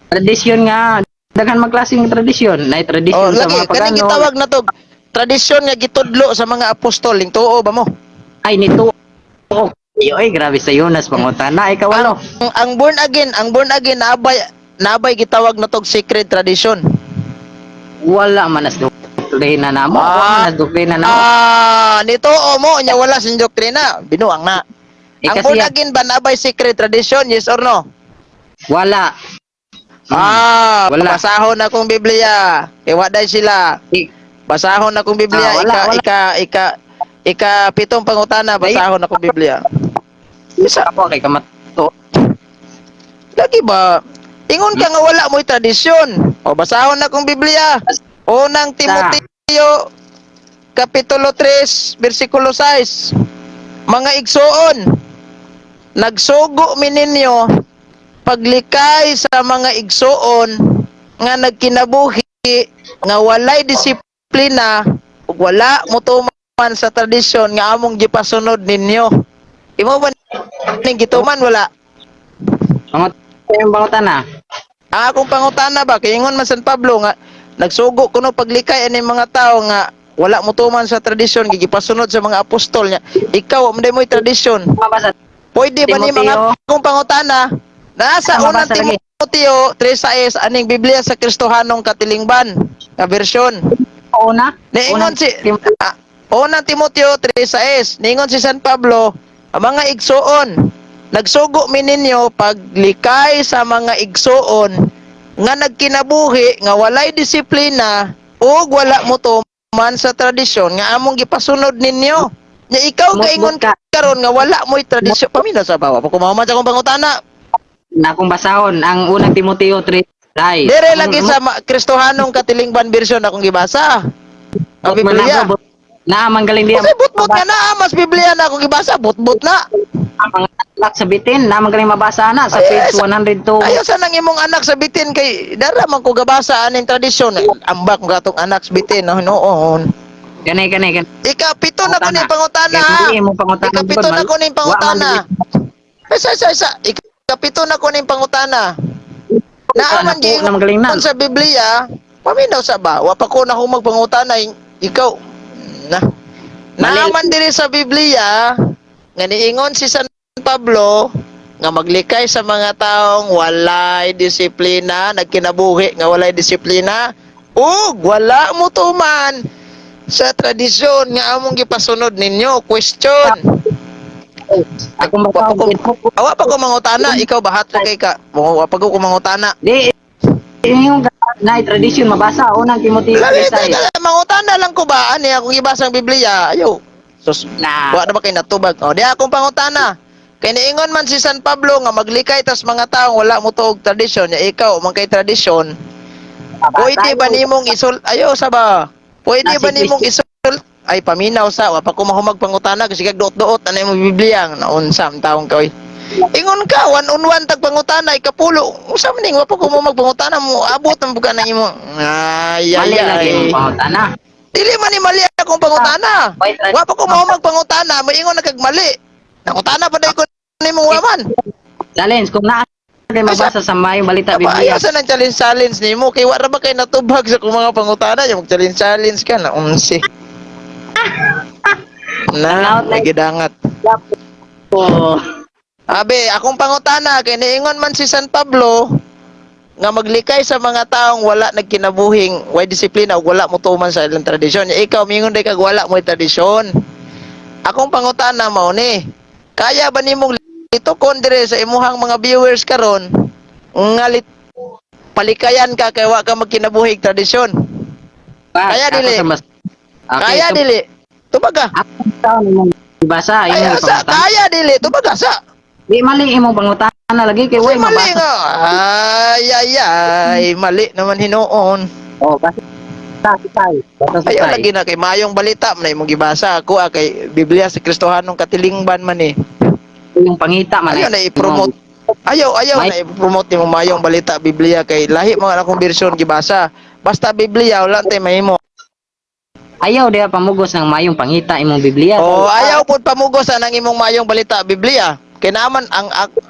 Speaker 1: Tradisyon nga daghan magklaseng tradisyon. Nay tradisyon
Speaker 2: Oh,
Speaker 1: sa
Speaker 2: lagi,
Speaker 1: mga
Speaker 2: kaning
Speaker 1: pagano.
Speaker 2: gitawag na tog tradisyon nga gitudlo sa mga apostol, ling tuo ba mo?
Speaker 1: Ay nito. Oh, ay grabe sa Jonas pangutana ikaw ano?
Speaker 2: Ang born again, ang born again nabay nabay gitawag na tog secret tradition.
Speaker 1: Wala man as doktrina namo.
Speaker 2: Ah.
Speaker 1: Wala man as doktrina namo.
Speaker 2: Ah, nito o mo nya wala sin doktrina, binuang na.
Speaker 1: Eh,
Speaker 2: Ang
Speaker 1: kasi
Speaker 2: born again ba nabay secret tradition? Yes or no?
Speaker 1: Wala.
Speaker 2: Ah,
Speaker 1: Wala.
Speaker 2: basahon akong Biblia. Kay waday sila.
Speaker 1: Eh,
Speaker 2: Basahon akong Biblia.
Speaker 1: Ah, wala,
Speaker 2: ika,
Speaker 1: wala.
Speaker 2: ika ika ika pitong pangutana, basahon akong Biblia.
Speaker 1: Isa ako kay kamato.
Speaker 2: Lagi ba? Ingon ka nga wala mo'y tradisyon. O basahon akong Biblia. Unang Timoteo Kapitulo 3, versikulo 6. Mga igsoon, nagsugo mi ninyo paglikay sa mga igsoon nga nagkinabuhi nga walay disiplina ug wala motuman sa tradisyon nga among gipasunod ninyo. Imo ba ning gituman wala?
Speaker 1: Pangutana yung pangutana.
Speaker 2: Ang akong pangutana ba kay ingon man San Pablo nga nagsugo kuno paglikay ani mga tao nga wala motuman sa tradisyon gipasunod sa mga apostol niya. Ikaw mo mo'y tradisyon.
Speaker 1: Mabasa.
Speaker 2: Pwede ba ni mga
Speaker 1: Timoteo?
Speaker 2: akong pangutana? Nasa
Speaker 1: Ano,
Speaker 2: unang
Speaker 1: mabasa lagi?
Speaker 2: Timoteo 3:6 aning Biblia sa Kristohanong katilingban nga bersyon.
Speaker 1: Una.
Speaker 2: Niingon
Speaker 1: Unang
Speaker 2: si ah, unang Timoteo 3:6 niingon si San Pablo, ang mga igsoon, nagsugo mi ninyo paglikay sa mga igsoon nga nagkinabuhi nga walay disiplina ug wala motuman sa tradisyon nga among gipasunod ninyo. Nya ikaw kaingon
Speaker 1: Mutmut ka.
Speaker 2: karon nga wala mo'y tradisyon. Paminaw sa bawa. Pa kumahuman sa akong pangutana.
Speaker 1: Na akong basahon ang Unang Timoteo 3:6.
Speaker 2: Dire lagi sa Kristohanong Katilingban version akong gibasa. Ang Biblia.
Speaker 1: Na manggaling diya.
Speaker 2: Kasi butbut nga na, mas Biblia na akong gibasa, butbut na.
Speaker 1: Ang mga anak sa bitin, na magaling mabasa na sa
Speaker 2: Ay,
Speaker 1: page 102.
Speaker 2: Ayaw sa nang imong anak sa bitin kay dara man ko gabasa aning tradisyon. Ambak ko katong anak sa bitin no noon.
Speaker 1: Ganay, ganay, ganay.
Speaker 2: Ikapito na ko ning pangutana.
Speaker 1: Kaya
Speaker 2: Ha?
Speaker 1: hindi mo pangutana.
Speaker 2: Ikapito na ko ning pangutana. Isa isa isa. Ikapito na ko ning pangutana. Naaman
Speaker 1: Naku, na magaling na.
Speaker 2: giingon sa Biblia, paminaw sa ba? Wa pa ko na humag pangutana ikaw na.
Speaker 1: Mali.
Speaker 2: Naaman diri sa Biblia nga niingon si San Pablo nga maglikay sa mga taong walay disiplina, nagkinabuhi nga walay disiplina ug wala mo tuman sa tradisyon nga among gipasunod ninyo. Question.
Speaker 1: Akong
Speaker 2: Wa pa
Speaker 1: basahon.
Speaker 2: ko, awa pa ko mangutana, ikaw bahat ka kay ka. Wa pa ko mangutana.
Speaker 1: Di, yung na tradisyon mabasa Unang Timoteo
Speaker 2: Lagi
Speaker 1: 3:6.
Speaker 2: teka, mangutana lang ko ba ani akong gibasa ang Biblia. Ayaw. Sus,
Speaker 1: Na
Speaker 2: wa na ba kay natubag? O di akong pangutana. Kay niingon man si San Pablo nga maglikay tas mga taong wala mo tuog tradisyon, ya ikaw man kay tradisyon. Pwede ba nimong isul ayo sa ba? Pwede
Speaker 1: Na
Speaker 2: ba
Speaker 1: si
Speaker 2: nimong isul ay paminaw sa wa pa ko mahumag pangutana kasi kag duot-duot ana imong Biblia naunsa ang taong ka oy. Ingon ka one on one tag pangutana ikapulo. Unsa man ning wa pa ko mahumag pangutana mo abot ang buka ng imo. Ay ay
Speaker 1: Mali lagi
Speaker 2: ay.
Speaker 1: imong pangutana.
Speaker 2: Dili man ni mali akong pangutana.
Speaker 1: Why
Speaker 2: Wa pa ko mahumag pangutana, moingon na kag mali. Nangutana pa dai ko nimong waman.
Speaker 1: Challenge kung naa kay mabasa sa Mayong Balita
Speaker 2: Aba,
Speaker 1: Biblia.
Speaker 2: ayaw sa nang challenge challenge nimo kay wa ra ba kay natubag sa akong mga pangutana, yung challenge challenge ka na unsi. Na, nagidangat.
Speaker 1: Oh.
Speaker 2: Abe, akong pangutana kay niingon man si San Pablo nga maglikay sa mga taong wala nagkinabuhing way disiplina ug wala mo tuman sa ilang tradisyon. Ikaw mingon day kag wala mo'y tradisyon. Akong pangutana mao ni, kaya ba nimong litukon dire sa imuhang mga viewers karon nga palikayan ka kay wa ka magkinabuhig tradisyon?
Speaker 1: Ba,
Speaker 2: Kaya
Speaker 1: ako
Speaker 2: dili.
Speaker 1: sa Okay,
Speaker 2: Kaya dili. Tubaga.
Speaker 1: Akong taon imong basa
Speaker 2: Ay,
Speaker 1: imong
Speaker 2: sa
Speaker 1: pangutana.
Speaker 2: kaya dili, tubaga sa.
Speaker 1: Di mali imong pangutana lagi kay way
Speaker 2: Kasi mali
Speaker 1: mabasa.
Speaker 2: nga. Ay, ay, ay, mali naman hinuon.
Speaker 1: Oh, basa sa Basa sa
Speaker 2: Ayaw lagi na kay mayong balita man imong gibasa ako ah, kay Biblia sa Kristohanong Katilingban man eh.
Speaker 1: Yung pangita man.
Speaker 2: Ayaw na i-promote. Ayaw ayaw na i-promote nimo mayong balita Biblia kay lahi mga akong bersyon gibasa. Basta Biblia wala tay mahimo.
Speaker 1: Ayaw diha pamugos ng mayong pangita imong Biblia.
Speaker 2: Oh, ayaw pud pamugos ang imong mayong balita Biblia. Kay naman ang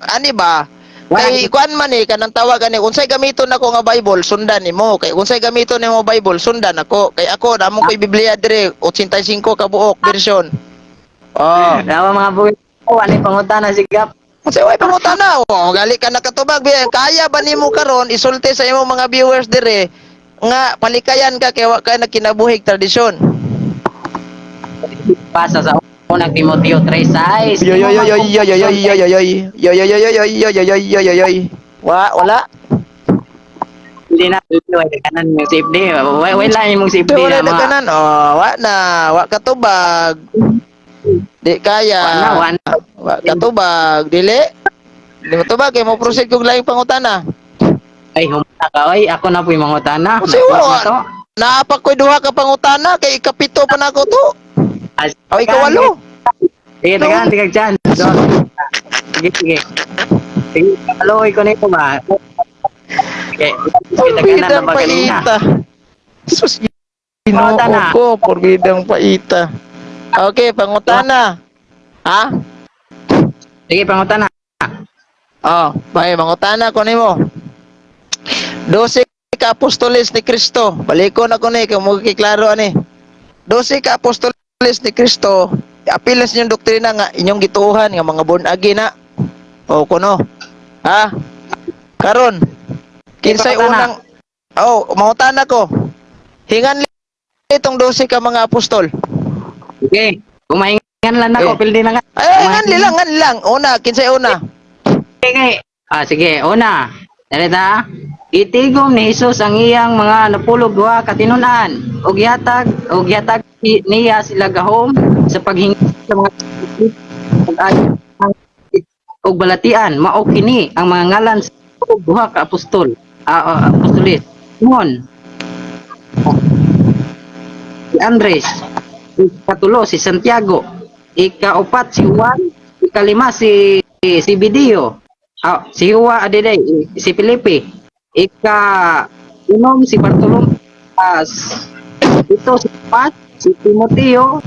Speaker 2: ani ba kay kuan man eh kanang tawag ani unsay gamiton nako nga Bible sundan nimo kay unsay gamiton nimo Bible sundan ako kay ako namong koy Biblia dire 85 ka buok version. Oh.
Speaker 1: Dawa mga buhay. Oh, ano yung pangutana si Gap?
Speaker 2: Unsay way pangutana? Oh, gali ka nakatubag biya. Kaya ba nimo karon isulti sa imong mga viewers dire nga palikayan ka kay wa ka nagkinabuhig tradisyon?
Speaker 1: Basa sa Unang Timoteo 3:6.
Speaker 2: Yo yo yo yo yo yo yo yo yo yo yo yo yo yo yo yo yo yo yo yo. Wa wala.
Speaker 1: Hindi na way kanan yung safety. Way way lang imong safety
Speaker 2: Wala
Speaker 1: na
Speaker 2: na
Speaker 1: mga.
Speaker 2: kanan. Oh, wa na, wa katubag. Di kaya.
Speaker 1: Wala, wala.
Speaker 2: Wa katubag, dili. Di mo tubag kay mo proceed kog laing pangutana.
Speaker 1: Ay, humana ka oy. Ako na po yung mangutana.
Speaker 2: Kasi
Speaker 1: Nakuha
Speaker 2: wa.
Speaker 1: na to.
Speaker 2: Naapak ko'y duha ka pangutana kay ikapito pa na ako to.
Speaker 1: As-
Speaker 2: O ikawalo.
Speaker 1: Sige, tagaan, tigag chance. So, sige, sige. Sige, kaloy ko nito ba? Sige, sige, tagaan na
Speaker 2: Porbidang
Speaker 1: ba kanina?
Speaker 2: paita. Sus, Ginoo
Speaker 1: Pangutana.
Speaker 2: ko, porbidang paita. Okay, pangutana. Ha?
Speaker 1: Sige, pangutana.
Speaker 2: Oh, bay mangutana ko nimo. 12 ka apostoles ni Kristo. Balikon ako ni kay mo klaro ani. 12 ka apostoles ni Kristo. Apilas inyong doktrina nga inyong gituohan nga mga born again na. O kuno. Ha? Karon, kinsay
Speaker 1: Pangutana.
Speaker 2: unang Oh, mangutana ko. Hingan itong 12 ka mga apostol.
Speaker 1: Sige, kumahingan lang ako,
Speaker 2: Okay.
Speaker 1: pildi na nga.
Speaker 2: Ay, ngan lang, ngan lang. Una, kinsay una?
Speaker 1: Sige. Ah, sige, una. Dalita. Itigom ni Hesus ang iyang mga napulog duha ka tinun-an ug gihatag niya sila gahom sa paghingi Sa mga pag-ayo og balatian, mao kini ang mga ngalan sa duha ka apostol, apostolis. Simon, si Andres, ikatulo si Santiago, ikaupat si Juan, ikalima si si Zebedeo, si Juan adiday, si Felipe, ika unom si Bartolome, ito si Pat, si Timoteo,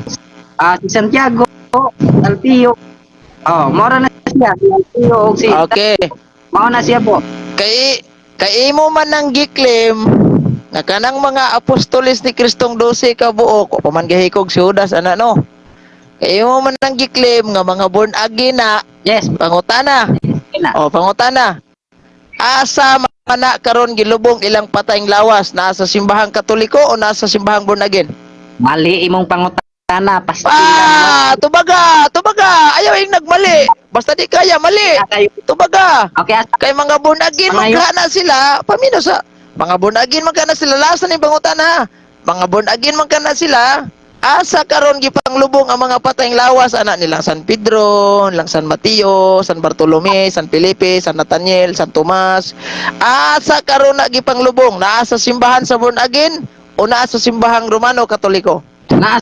Speaker 1: si Santiago, si Alpio. Oh, mora na siya, si Alpio og si Mao na siya po.
Speaker 2: Kay kay imo man nang gi-claim nga kanang mga apostoles ni Kristong 12 ka buok, wa pa man gihikog si Judas ana, no? Kay imo man nang gi-claim nga mga born again na. Pangutana.
Speaker 1: Na.
Speaker 2: Oh, pangutana. Asa man na karon gilubong ilang patayng lawas? Naa sa simbahang Katoliko o naa sa simbahang born again?
Speaker 1: Mali imong pangutana, pastilan.
Speaker 2: Ah, tubaga, tubaga. Ayaw yung nagmali. Basta di kaya mali. Tubaga.
Speaker 1: Okay, asa
Speaker 2: Kay mga born again
Speaker 1: Mga
Speaker 2: magkana sila, pamino sa mga born again magkana sila, lasa ni pangutana, ha. Mga born again magkana sila. Asa karon gipanglubong ang mga patayng lawas ana nilang San Pedro, nilang San Mateo, San Bartolome, San Felipe, San Nathaniel, San Tomas? Asa karon na gipanglubong? Naa sa simbahan sa born again o naa sa simbahang Romano Katoliko?
Speaker 1: Naa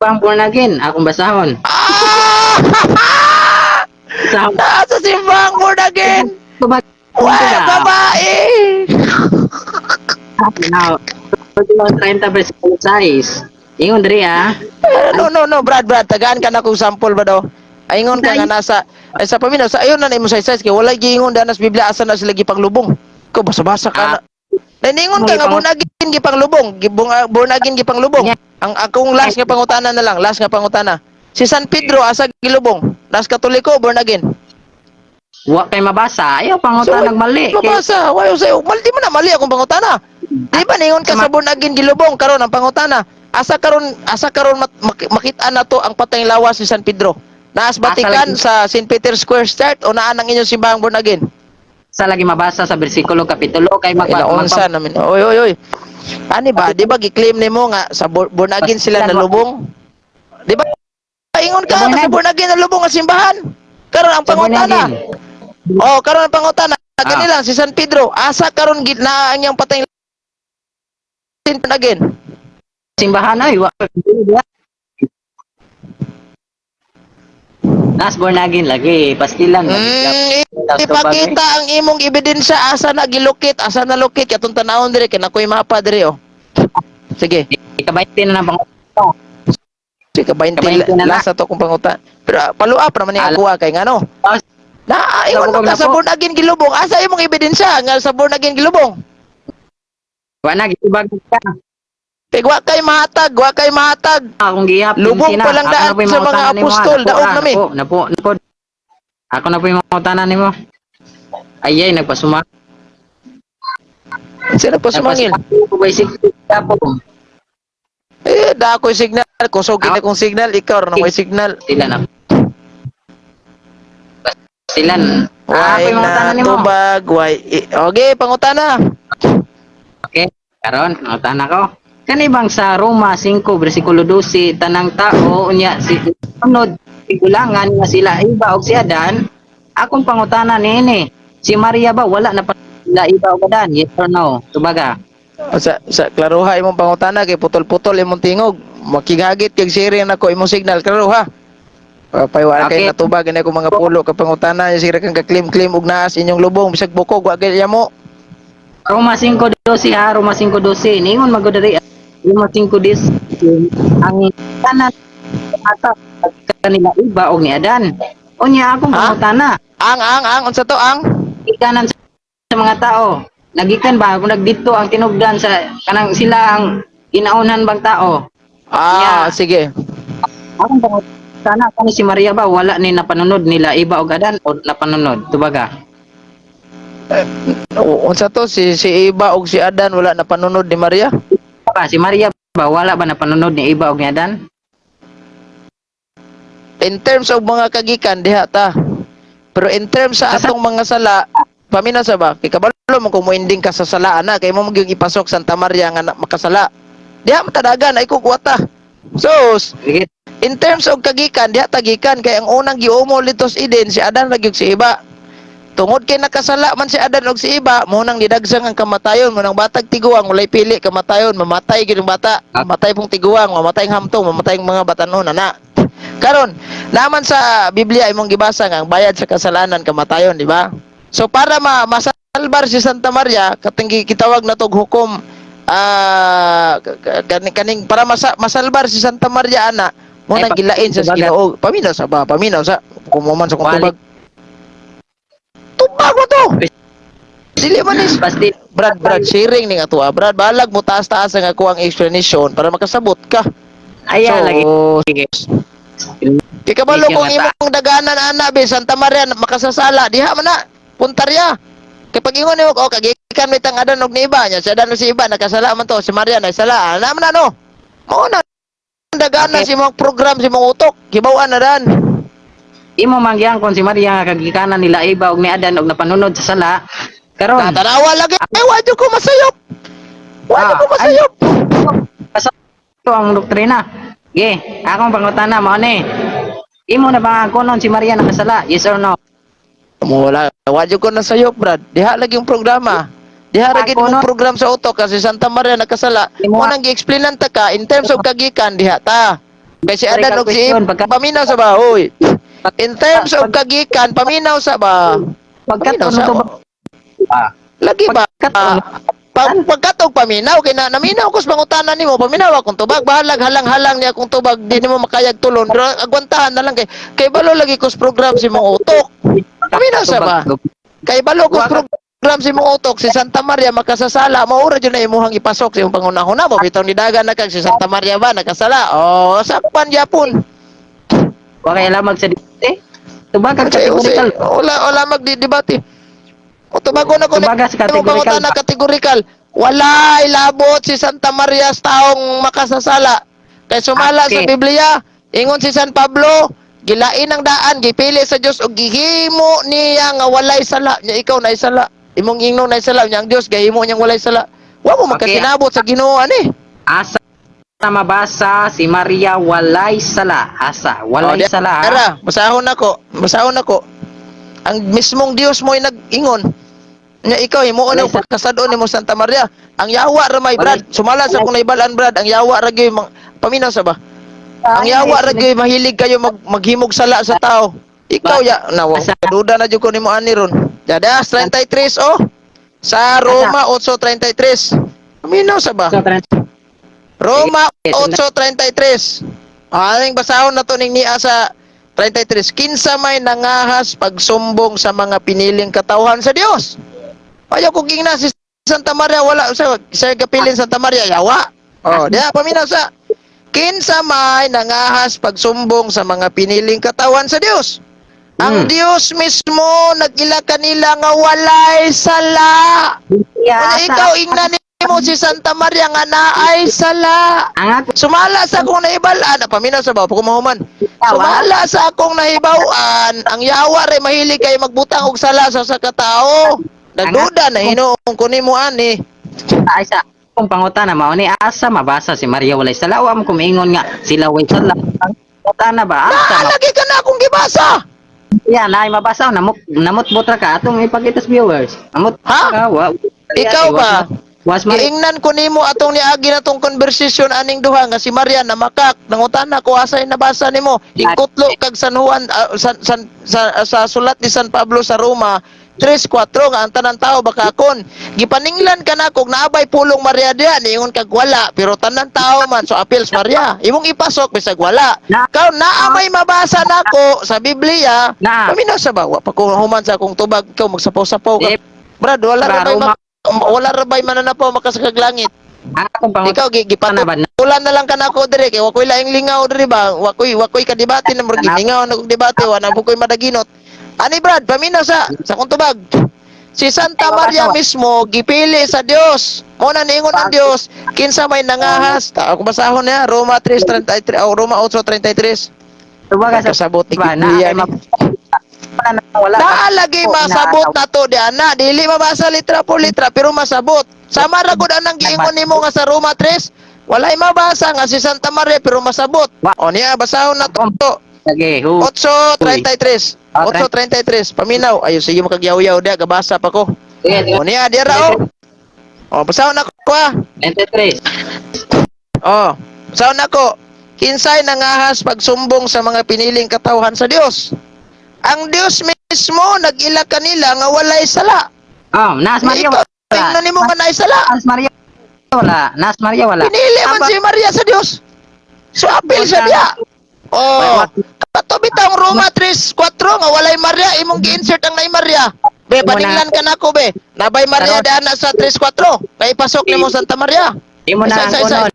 Speaker 1: sa born again, akong basahon.
Speaker 2: Ah!
Speaker 1: Sa
Speaker 2: Naa sa simbahang born again.
Speaker 1: Tubag.
Speaker 2: Wah, babae!
Speaker 1: Now, 30 versikulo 6. Ingon diri ah.
Speaker 2: Eh, no, no, no, Brad, Brad, tagaan ka na kung sample ba daw. Aingon ka nga nasa, ay sa paminaw, sa ayon na na imo size kay wala giingon dana sa Biblia asa na sila gipanglubong. Ko basa-basa ka na. Naningon ka nga born again gipanglubong, gibong born again gipanglubong. Ang akong last nga pangutana na lang, last nga pangutana. Si San Pedro asa gilubong? Nas Katoliko o born again?
Speaker 1: Wa kay mabasa, ayaw pangutana mali. Kay
Speaker 2: Mabasa, wayo sayo. Mali di mo na mali akong pangutana. Di ba ningon ka sa born again gilubong karon ang pangutana? Asa karon makita na to ang patayng lawas ni San Pedro? Naas Vatican
Speaker 1: Asa
Speaker 2: sa St. Peter Square Start o naa nang inyong simbahang born again?
Speaker 1: Sa lagi mabasa sa bersikulo kapitulo kay magpa,
Speaker 2: Ilaonsa namin. Oy, oy, oy. Ani ba, di ba gi-claim nimo nga sa born again sila nalubong? Di ba? Ingon ka
Speaker 1: Sa born
Speaker 2: nga sa
Speaker 1: again.
Speaker 2: born again nalubong ang simbahan. Karon ang
Speaker 1: Sa born
Speaker 2: pangutana.
Speaker 1: again.
Speaker 2: Oh, karon ang pangutana. Gani
Speaker 1: Ah.
Speaker 2: lang si San Pedro, asa karon gid naa ang iyang patayng born again?
Speaker 1: Simbahan ay wa. Nas born again lagi, pastilan lagi.
Speaker 2: Ipakita ang imong ebidensya asa na gilukit, asa na lukit katong tanawon diri kay nakoy mapa diri oh. Sige.
Speaker 1: Ikabayti na ng pangutana.
Speaker 2: Sige, kabaynti
Speaker 1: Kabaynti na na.
Speaker 2: last na to kong panguta. Pero palua pa naman ni
Speaker 1: Ala.
Speaker 2: ako kay ngano.
Speaker 1: Ah,
Speaker 2: Na ingon
Speaker 1: Sabog
Speaker 2: ka
Speaker 1: na
Speaker 2: sa
Speaker 1: po.
Speaker 2: born again gilubong. Asa imong ebidensya nga sa born again gilubong?
Speaker 1: Wa na gitubag ka.
Speaker 2: Kay wa kay mahatag, wa kay mahatag.
Speaker 1: Akong gihap.
Speaker 2: Lubong
Speaker 1: sina.
Speaker 2: pa lang
Speaker 1: Ako
Speaker 2: daan
Speaker 1: na po yung
Speaker 2: sa mga
Speaker 1: mangutana nimo, ah.
Speaker 2: apostol,
Speaker 1: Napo,
Speaker 2: daog
Speaker 1: ah,
Speaker 2: nami.
Speaker 1: Napo, napo, napo. Ako na po yung mangutana nimo. Ay ay nagpasuma.
Speaker 2: Sino pa sumangil?
Speaker 1: Nagpasumangil ko by po.
Speaker 2: Eh, da ako'y signal. Kusog
Speaker 1: Ah.
Speaker 2: na kong signal. Ikaw ra na may signal.
Speaker 1: Sila na. Silan. Ah, ako
Speaker 2: Why
Speaker 1: yung mangutana
Speaker 2: na
Speaker 1: nimo.
Speaker 2: tubag, why... Okay, pangutana.
Speaker 1: Okay, karon mangutana ko. Kani bang sa Roma 5 bersikulo 12 tanang tao unya si sunod tigulangan nga sila Eva og si Adan, akong pangutana niini. Si Maria ba wala na pa sila Eva og Adan? Yes or no? Tubaga.
Speaker 2: Sa klaruha imong pangutana kay putol-putol imong tingog. Makigagit kag siri nako imong signal. Klaruha. Paywa kay natubag gani akong mga pulo ka pangutana sira kang ka-claim-claim og naas inyong lubong bisag bukog wa gay mo.
Speaker 1: Roma 5:12 ha, Roma 5:12. Ningon magod diri Roma 5:10 ang tanan ata kanila Eva og ni Adan. Unya akong
Speaker 2: Ha?
Speaker 1: pangutana.
Speaker 2: Ang unsa to ang?
Speaker 1: Gikanan sa mga tao. Nagikan ba kung nagdito ang tinugdan sa kanang sila ang inaunhan bang tao?
Speaker 2: Ah,
Speaker 1: Yeah.
Speaker 2: sige.
Speaker 1: Akong pangutana kani si Maria ba wala ni napanunod nila Eva og Adan o napanunod? Tubaga.
Speaker 2: O, unsa to si si Eva og si Adan wala na panunod ni Maria?
Speaker 1: Ba si Maria ba wala ba napanunod ni Eva og ni Adan?
Speaker 2: In terms of mga kagikan diha ta. Pero in terms sa atong mga sala, pamina sa ba? Kay kabalo mo kung moending ka sa sala ana kay mo magyung ipasok Santa Maria nga makasala. Diha matadagan ay kukwata. Sus,
Speaker 1: Sige.
Speaker 2: In terms of kagikan, diha tagikan kay ang unang giumol dito sa Eden si Adan ra gyud si Eva. Tungod kay nakasala man si Adan og si Eva, mo nang nidagsang ang kamatayon, mo nang batag tiguang walay pili kamatayon, mamatay gyud ang bata, mamatay pong tiguang, mamatay ang hamtong, mamatay ang mga batanon ana. Karon, naman sa Biblia imong gibasa nga ang bayad sa kasalanan kamatayon, di ba? So para masalbar si Santa Maria, katong gitawag na tog hukom kaning kaning para masalbar si Santa Maria ana, mo
Speaker 1: Ay,
Speaker 2: nang gilain sa
Speaker 1: tubagan.
Speaker 2: Ginoo. Paminaw sa ba? Paminaw sa kumuman sa kong
Speaker 1: Wali.
Speaker 2: tubag. Tubag mo to. Dili man is
Speaker 1: Pasti
Speaker 2: Brad, Brad, sharing ni nga tuwa. Brad, balag mo taas-taas ang ako ang explanation para makasabot ka.
Speaker 1: Aya
Speaker 2: So,
Speaker 1: lagi. Sige.
Speaker 2: Kay kabalo
Speaker 1: Sige,
Speaker 2: kung
Speaker 1: nga
Speaker 2: imong daganan ana be Santa Maria makasasala diha man na puntarya. Kay pag ingon nimo, oh, kagikan mi tang Adan og ni Eva nya, si Adan og si Eva nakasala man to, si Maria nagsala ana man na no. Mao na daganan
Speaker 1: Okay.
Speaker 2: si imong program si imong utok, kibaw-an na dan.
Speaker 1: Imo mangyang kung si Maria nga kagikanan nila Eva og ni Adan og napanunod sa sala. Karon,
Speaker 2: Tatanawa lagi eh, wa jud ko masayop. Wa jud
Speaker 1: Ah,
Speaker 2: ko masayop.
Speaker 1: basta ito ang doktrina. Ge, akong pangutana mao ni. Imo na ba kunon si Maria nakasala? Yes or no?
Speaker 2: Wala, wa jud ko nasayop, Brad. Diha lagi yung programa. Diha ra gid
Speaker 1: Ako,
Speaker 2: mong
Speaker 1: no?
Speaker 2: program sa utok kasi Santa Maria nakasala.
Speaker 1: Imo-
Speaker 2: Mo nang gi-explainan ta ka in terms of kagikan diha ta. Kay si Adan og si
Speaker 1: Question,
Speaker 2: Eva, paminaw sa ba, hoy. In terms of kagikan, paminaw sa ba?
Speaker 1: Pagkat
Speaker 2: Paminaw
Speaker 1: ano
Speaker 2: sa
Speaker 1: to ba? Ah,
Speaker 2: Lagi ba?
Speaker 1: Pagkat ano?
Speaker 2: Pagkatog paminaw kay na naminaw ko sa pangutana nimo, paminaw akong tubag, bahalag halang-halang niya akong tubag, di nimo makayag tulon, pero agwantahan na lang kay kay balo lagi ko sa program si mong utok. Paminaw sa ba? Kay balo ko sa program si mong utok, si Santa Maria makasasala, maura jud na imuhang ipasok sa imong pangunahuna mo, bitaw ni dagan na kag si Santa Maria ba nakasala? Oh, sakpan yapon.
Speaker 1: Wa kay lamag sa debate. Tubag kag
Speaker 2: Kasi,
Speaker 1: categorical.
Speaker 2: wala wala magdidebate. O tubago na ko
Speaker 1: Tubaga sa
Speaker 2: imong
Speaker 1: categorical
Speaker 2: pangutana
Speaker 1: ba?
Speaker 2: categorical. Wala ilabot si Santa Maria sa taong makasasala. Kay sumala sa Biblia, ingon si San Pablo, gilain ang daan, gipili sa Dios og gihimo niya nga walay sala. Nya ikaw na sala. Imong ingnon na sala nya ang Dios gahimo niyang walay sala. Wa mo makasinabot sa Ginoo ani.
Speaker 1: Asa mabasa si Maria walay sala? Asa walay
Speaker 2: Oh,
Speaker 1: sala, ha?
Speaker 2: Ara, basahon nako, basahon nako. Ang mismong Dios mo ay nag-ingon. Nya ikaw himuon
Speaker 1: Walay
Speaker 2: ang pagkasad-on nimo Santa Maria. Ang yawa ra may Brad, sumala sa kung naibalan, Brad, ang yawa ra gyud paminaw sa ba? Ang yawa ra gyud mahilig kayo maghimog sala sa tao. Ikaw ya na duda na jud ko nimo ani ron. Dadas 33 oh. Sa Roma 8:33. Paminaw sa ba?
Speaker 1: So,
Speaker 2: Roma
Speaker 1: Sige, sundan.
Speaker 2: 8:33. Aning basahon na to ning niya sa 33. Kinsa may nangahas pagsumbong sa mga piniling katawhan sa Dios? Ayaw ko gingna si Santa Maria wala sa gapilin Santa Maria yawa. Oh, diha paminaw sa kinsa may nangahas pagsumbong sa mga piniling katawan sa Dios? Ang Dios mismo nag-ila kanila nga walay sala.
Speaker 1: Yeah,
Speaker 2: Kung ikaw ingnan nimo si Santa Maria nga naay sala.
Speaker 1: Ang ako
Speaker 2: Sumala sa akong nahibalaan, ah, paminaw sa ba, pagkumahuman. Sumala sa akong nahibaw-an, ang yawa ray mahilig kay magbutang og sala sa sa katao. Nagduda na hinuong ko nimo ani.
Speaker 1: Ay sa akong pangutana mao ni asa mabasa si Maria walay sala? Wa mo kumingon nga sila walay sala. Ang pangutana ba asa
Speaker 2: Na, lagi ka na akong gibasa.
Speaker 1: Yeah, naay mabasa namot namot ra ka atong ipakita sa viewers. Namot
Speaker 2: Ha?
Speaker 1: ka wa.
Speaker 2: Ikaw ba?
Speaker 1: Was Maria
Speaker 2: Giingnan ko nimo atong niagi na tong conversation aning duha nga si Maria namakak nangutana ko asay nabasa nimo hingkutlo kag San Juan sa sulat ni San Pablo sa Roma 3:4 nga ang tanan tao bakakon gipaninglan ka na kog naabay pulong Maria diha niingon kag wala, pero tanan tao man so appeals Maria imong ipasok bisag wala
Speaker 1: Na-
Speaker 2: kaw naa may mabasa nako sa Biblia.
Speaker 1: Na.
Speaker 2: Paminaw sa ba, wa pa ko human sa akong tubag, ikaw magsapaw-sapaw ka.
Speaker 1: Di,
Speaker 2: Brad, wala ra
Speaker 1: Ba,
Speaker 2: bay
Speaker 1: Roma-
Speaker 2: wala ra bay mananapaw makasakag langit.
Speaker 1: Ang akong pangutana
Speaker 2: Ikaw
Speaker 1: ba na
Speaker 2: gipatulan na lang kanako dire kay wa koy laing lingaw dire ba? Wa koy kadebate na murag gilingaw na kog debate, wa na po koy madaginot. Ani Brad, paminaw sa akong tubag. Si Santa
Speaker 1: Ay,
Speaker 2: Maria
Speaker 1: mabasa.
Speaker 2: mismo gipili sa Dios. Mo na niingon ang Dios, kinsa may nangahas. Ta ako basahon niya Roma 3:33 o Roma 8:33.
Speaker 1: Tubaga sa
Speaker 2: Kasabot ni
Speaker 1: ba na
Speaker 2: Biblia
Speaker 1: ay
Speaker 2: ni.
Speaker 1: wala na wala.
Speaker 2: Naalagay masabot na to di ana, dili mabasa litra po litra pero masabot. Sama ra gud anang giingon nimo nga sa Roma 3, Walay mabasa nga si Santa Maria pero masabot. O niya, basahon na to.
Speaker 1: Sige, hu.
Speaker 2: 8:33.
Speaker 1: Ah,
Speaker 2: 8:33. Paminaw. Ayo sige, makagyaw-yaw dia, gabasa pa ko.
Speaker 1: Sige,
Speaker 2: O niya, diya ra oh. O, basahon na ko ah.
Speaker 1: 23.
Speaker 2: Oh, basahon na ko. Kinsay nangahas pagsumbong sa mga piniling katawhan sa Dios? Ang Dios mismo nag-ila kanila nga walay sala.
Speaker 1: Oh, Nas Maria
Speaker 2: Ikaw,
Speaker 1: wala.
Speaker 2: tingnan nimo nga naay sala.
Speaker 1: Nas Maria wala. Nas Maria wala.
Speaker 2: Pinili man si Maria sa Dios. So apil siya diya. Oh, kato bitang Roma 3:4 nga walay Maria, imong gi-insert ang nay Maria. Be, paninglan ka nako be. Nabay Maria daan na sa 3:4. Kay pasok nimo Santa Maria.
Speaker 1: Imo na
Speaker 2: Isa,
Speaker 1: ang
Speaker 2: isa, isa.
Speaker 1: kunon.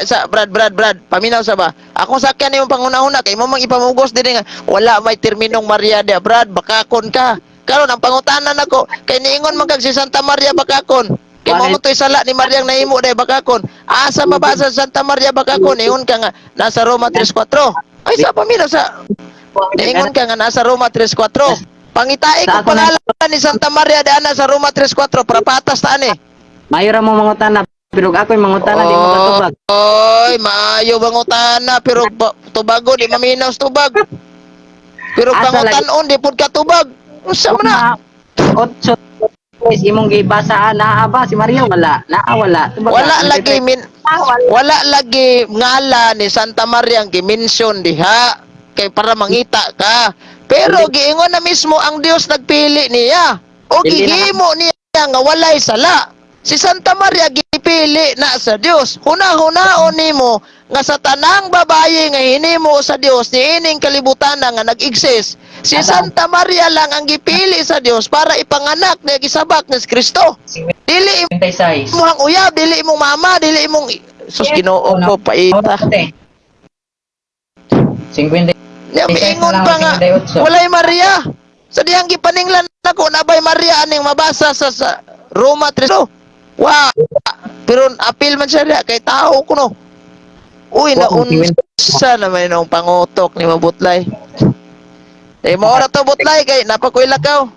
Speaker 2: Sa Brad, Brad, Brad, paminaw sa ba? Akong sakyan imong pangunahuna kay imo mang ipamugos dinhi nga wala may terminong Maria dia, Brad, bakakon ka. Karon ang pangutanan nako kay niingon man kag si Santa Maria bakakon. Kay mo to'y sala ni Maria ang nahimo day bakakon. Asa mabasa sa Santa Maria bakakon? Ingon ka nga nasa Roma 3:4. Ay sa paminaw sa niingon ka nga nasa Roma 3:4. Pangitai
Speaker 1: Sa
Speaker 2: ko
Speaker 1: ako na-
Speaker 2: pangalan ni Santa Maria daan sa Roma 3:4 para patas ta ani.
Speaker 1: Mayo ra mo mangutana pero ako'y mangutana di mo katubag.
Speaker 2: Oy, maayo bangutana pero tubago di maminaw sa tubag. Pero
Speaker 1: Asa
Speaker 2: pangutanon di pud katubag. Unsa man na?
Speaker 1: Otso tres imong gibasa naa ba si Maria wala? Naa wala. Tubag
Speaker 2: Wala
Speaker 1: ka.
Speaker 2: lagi min
Speaker 1: Ah, wala.
Speaker 2: wala lagi ngala ni Santa Maria ang gimension diha kay para mangita ka. Pero giingon na mismo ang Dios nagpili niya. O
Speaker 1: Hindi na-
Speaker 2: gihimo niya nga walay sala. Si Santa Maria gipili na sa Dios. Huna-hunaon nimo nga sa tanang babaye nga hinimo sa Dios niining kalibutan nga nag-exist, si Santa Maria lang ang gipili sa Dios para ipanganak niya gisabak ni Kristo. Dili
Speaker 1: 56.
Speaker 2: imong uyab, dili imong mama, dili imong Sus, Ginoo ko, paita.
Speaker 1: 50.
Speaker 2: Niya miingon pa nga walay Maria. Sa diyang gipaninglan nako nabay Maria aning mabasa sa Roma 3. Wa. Pero apil man siya diha kay tao kuno. Uy, naunsa naman ang pangutok ni Mabutlay. Eh, mo to Butlay kay napakuy lakaw.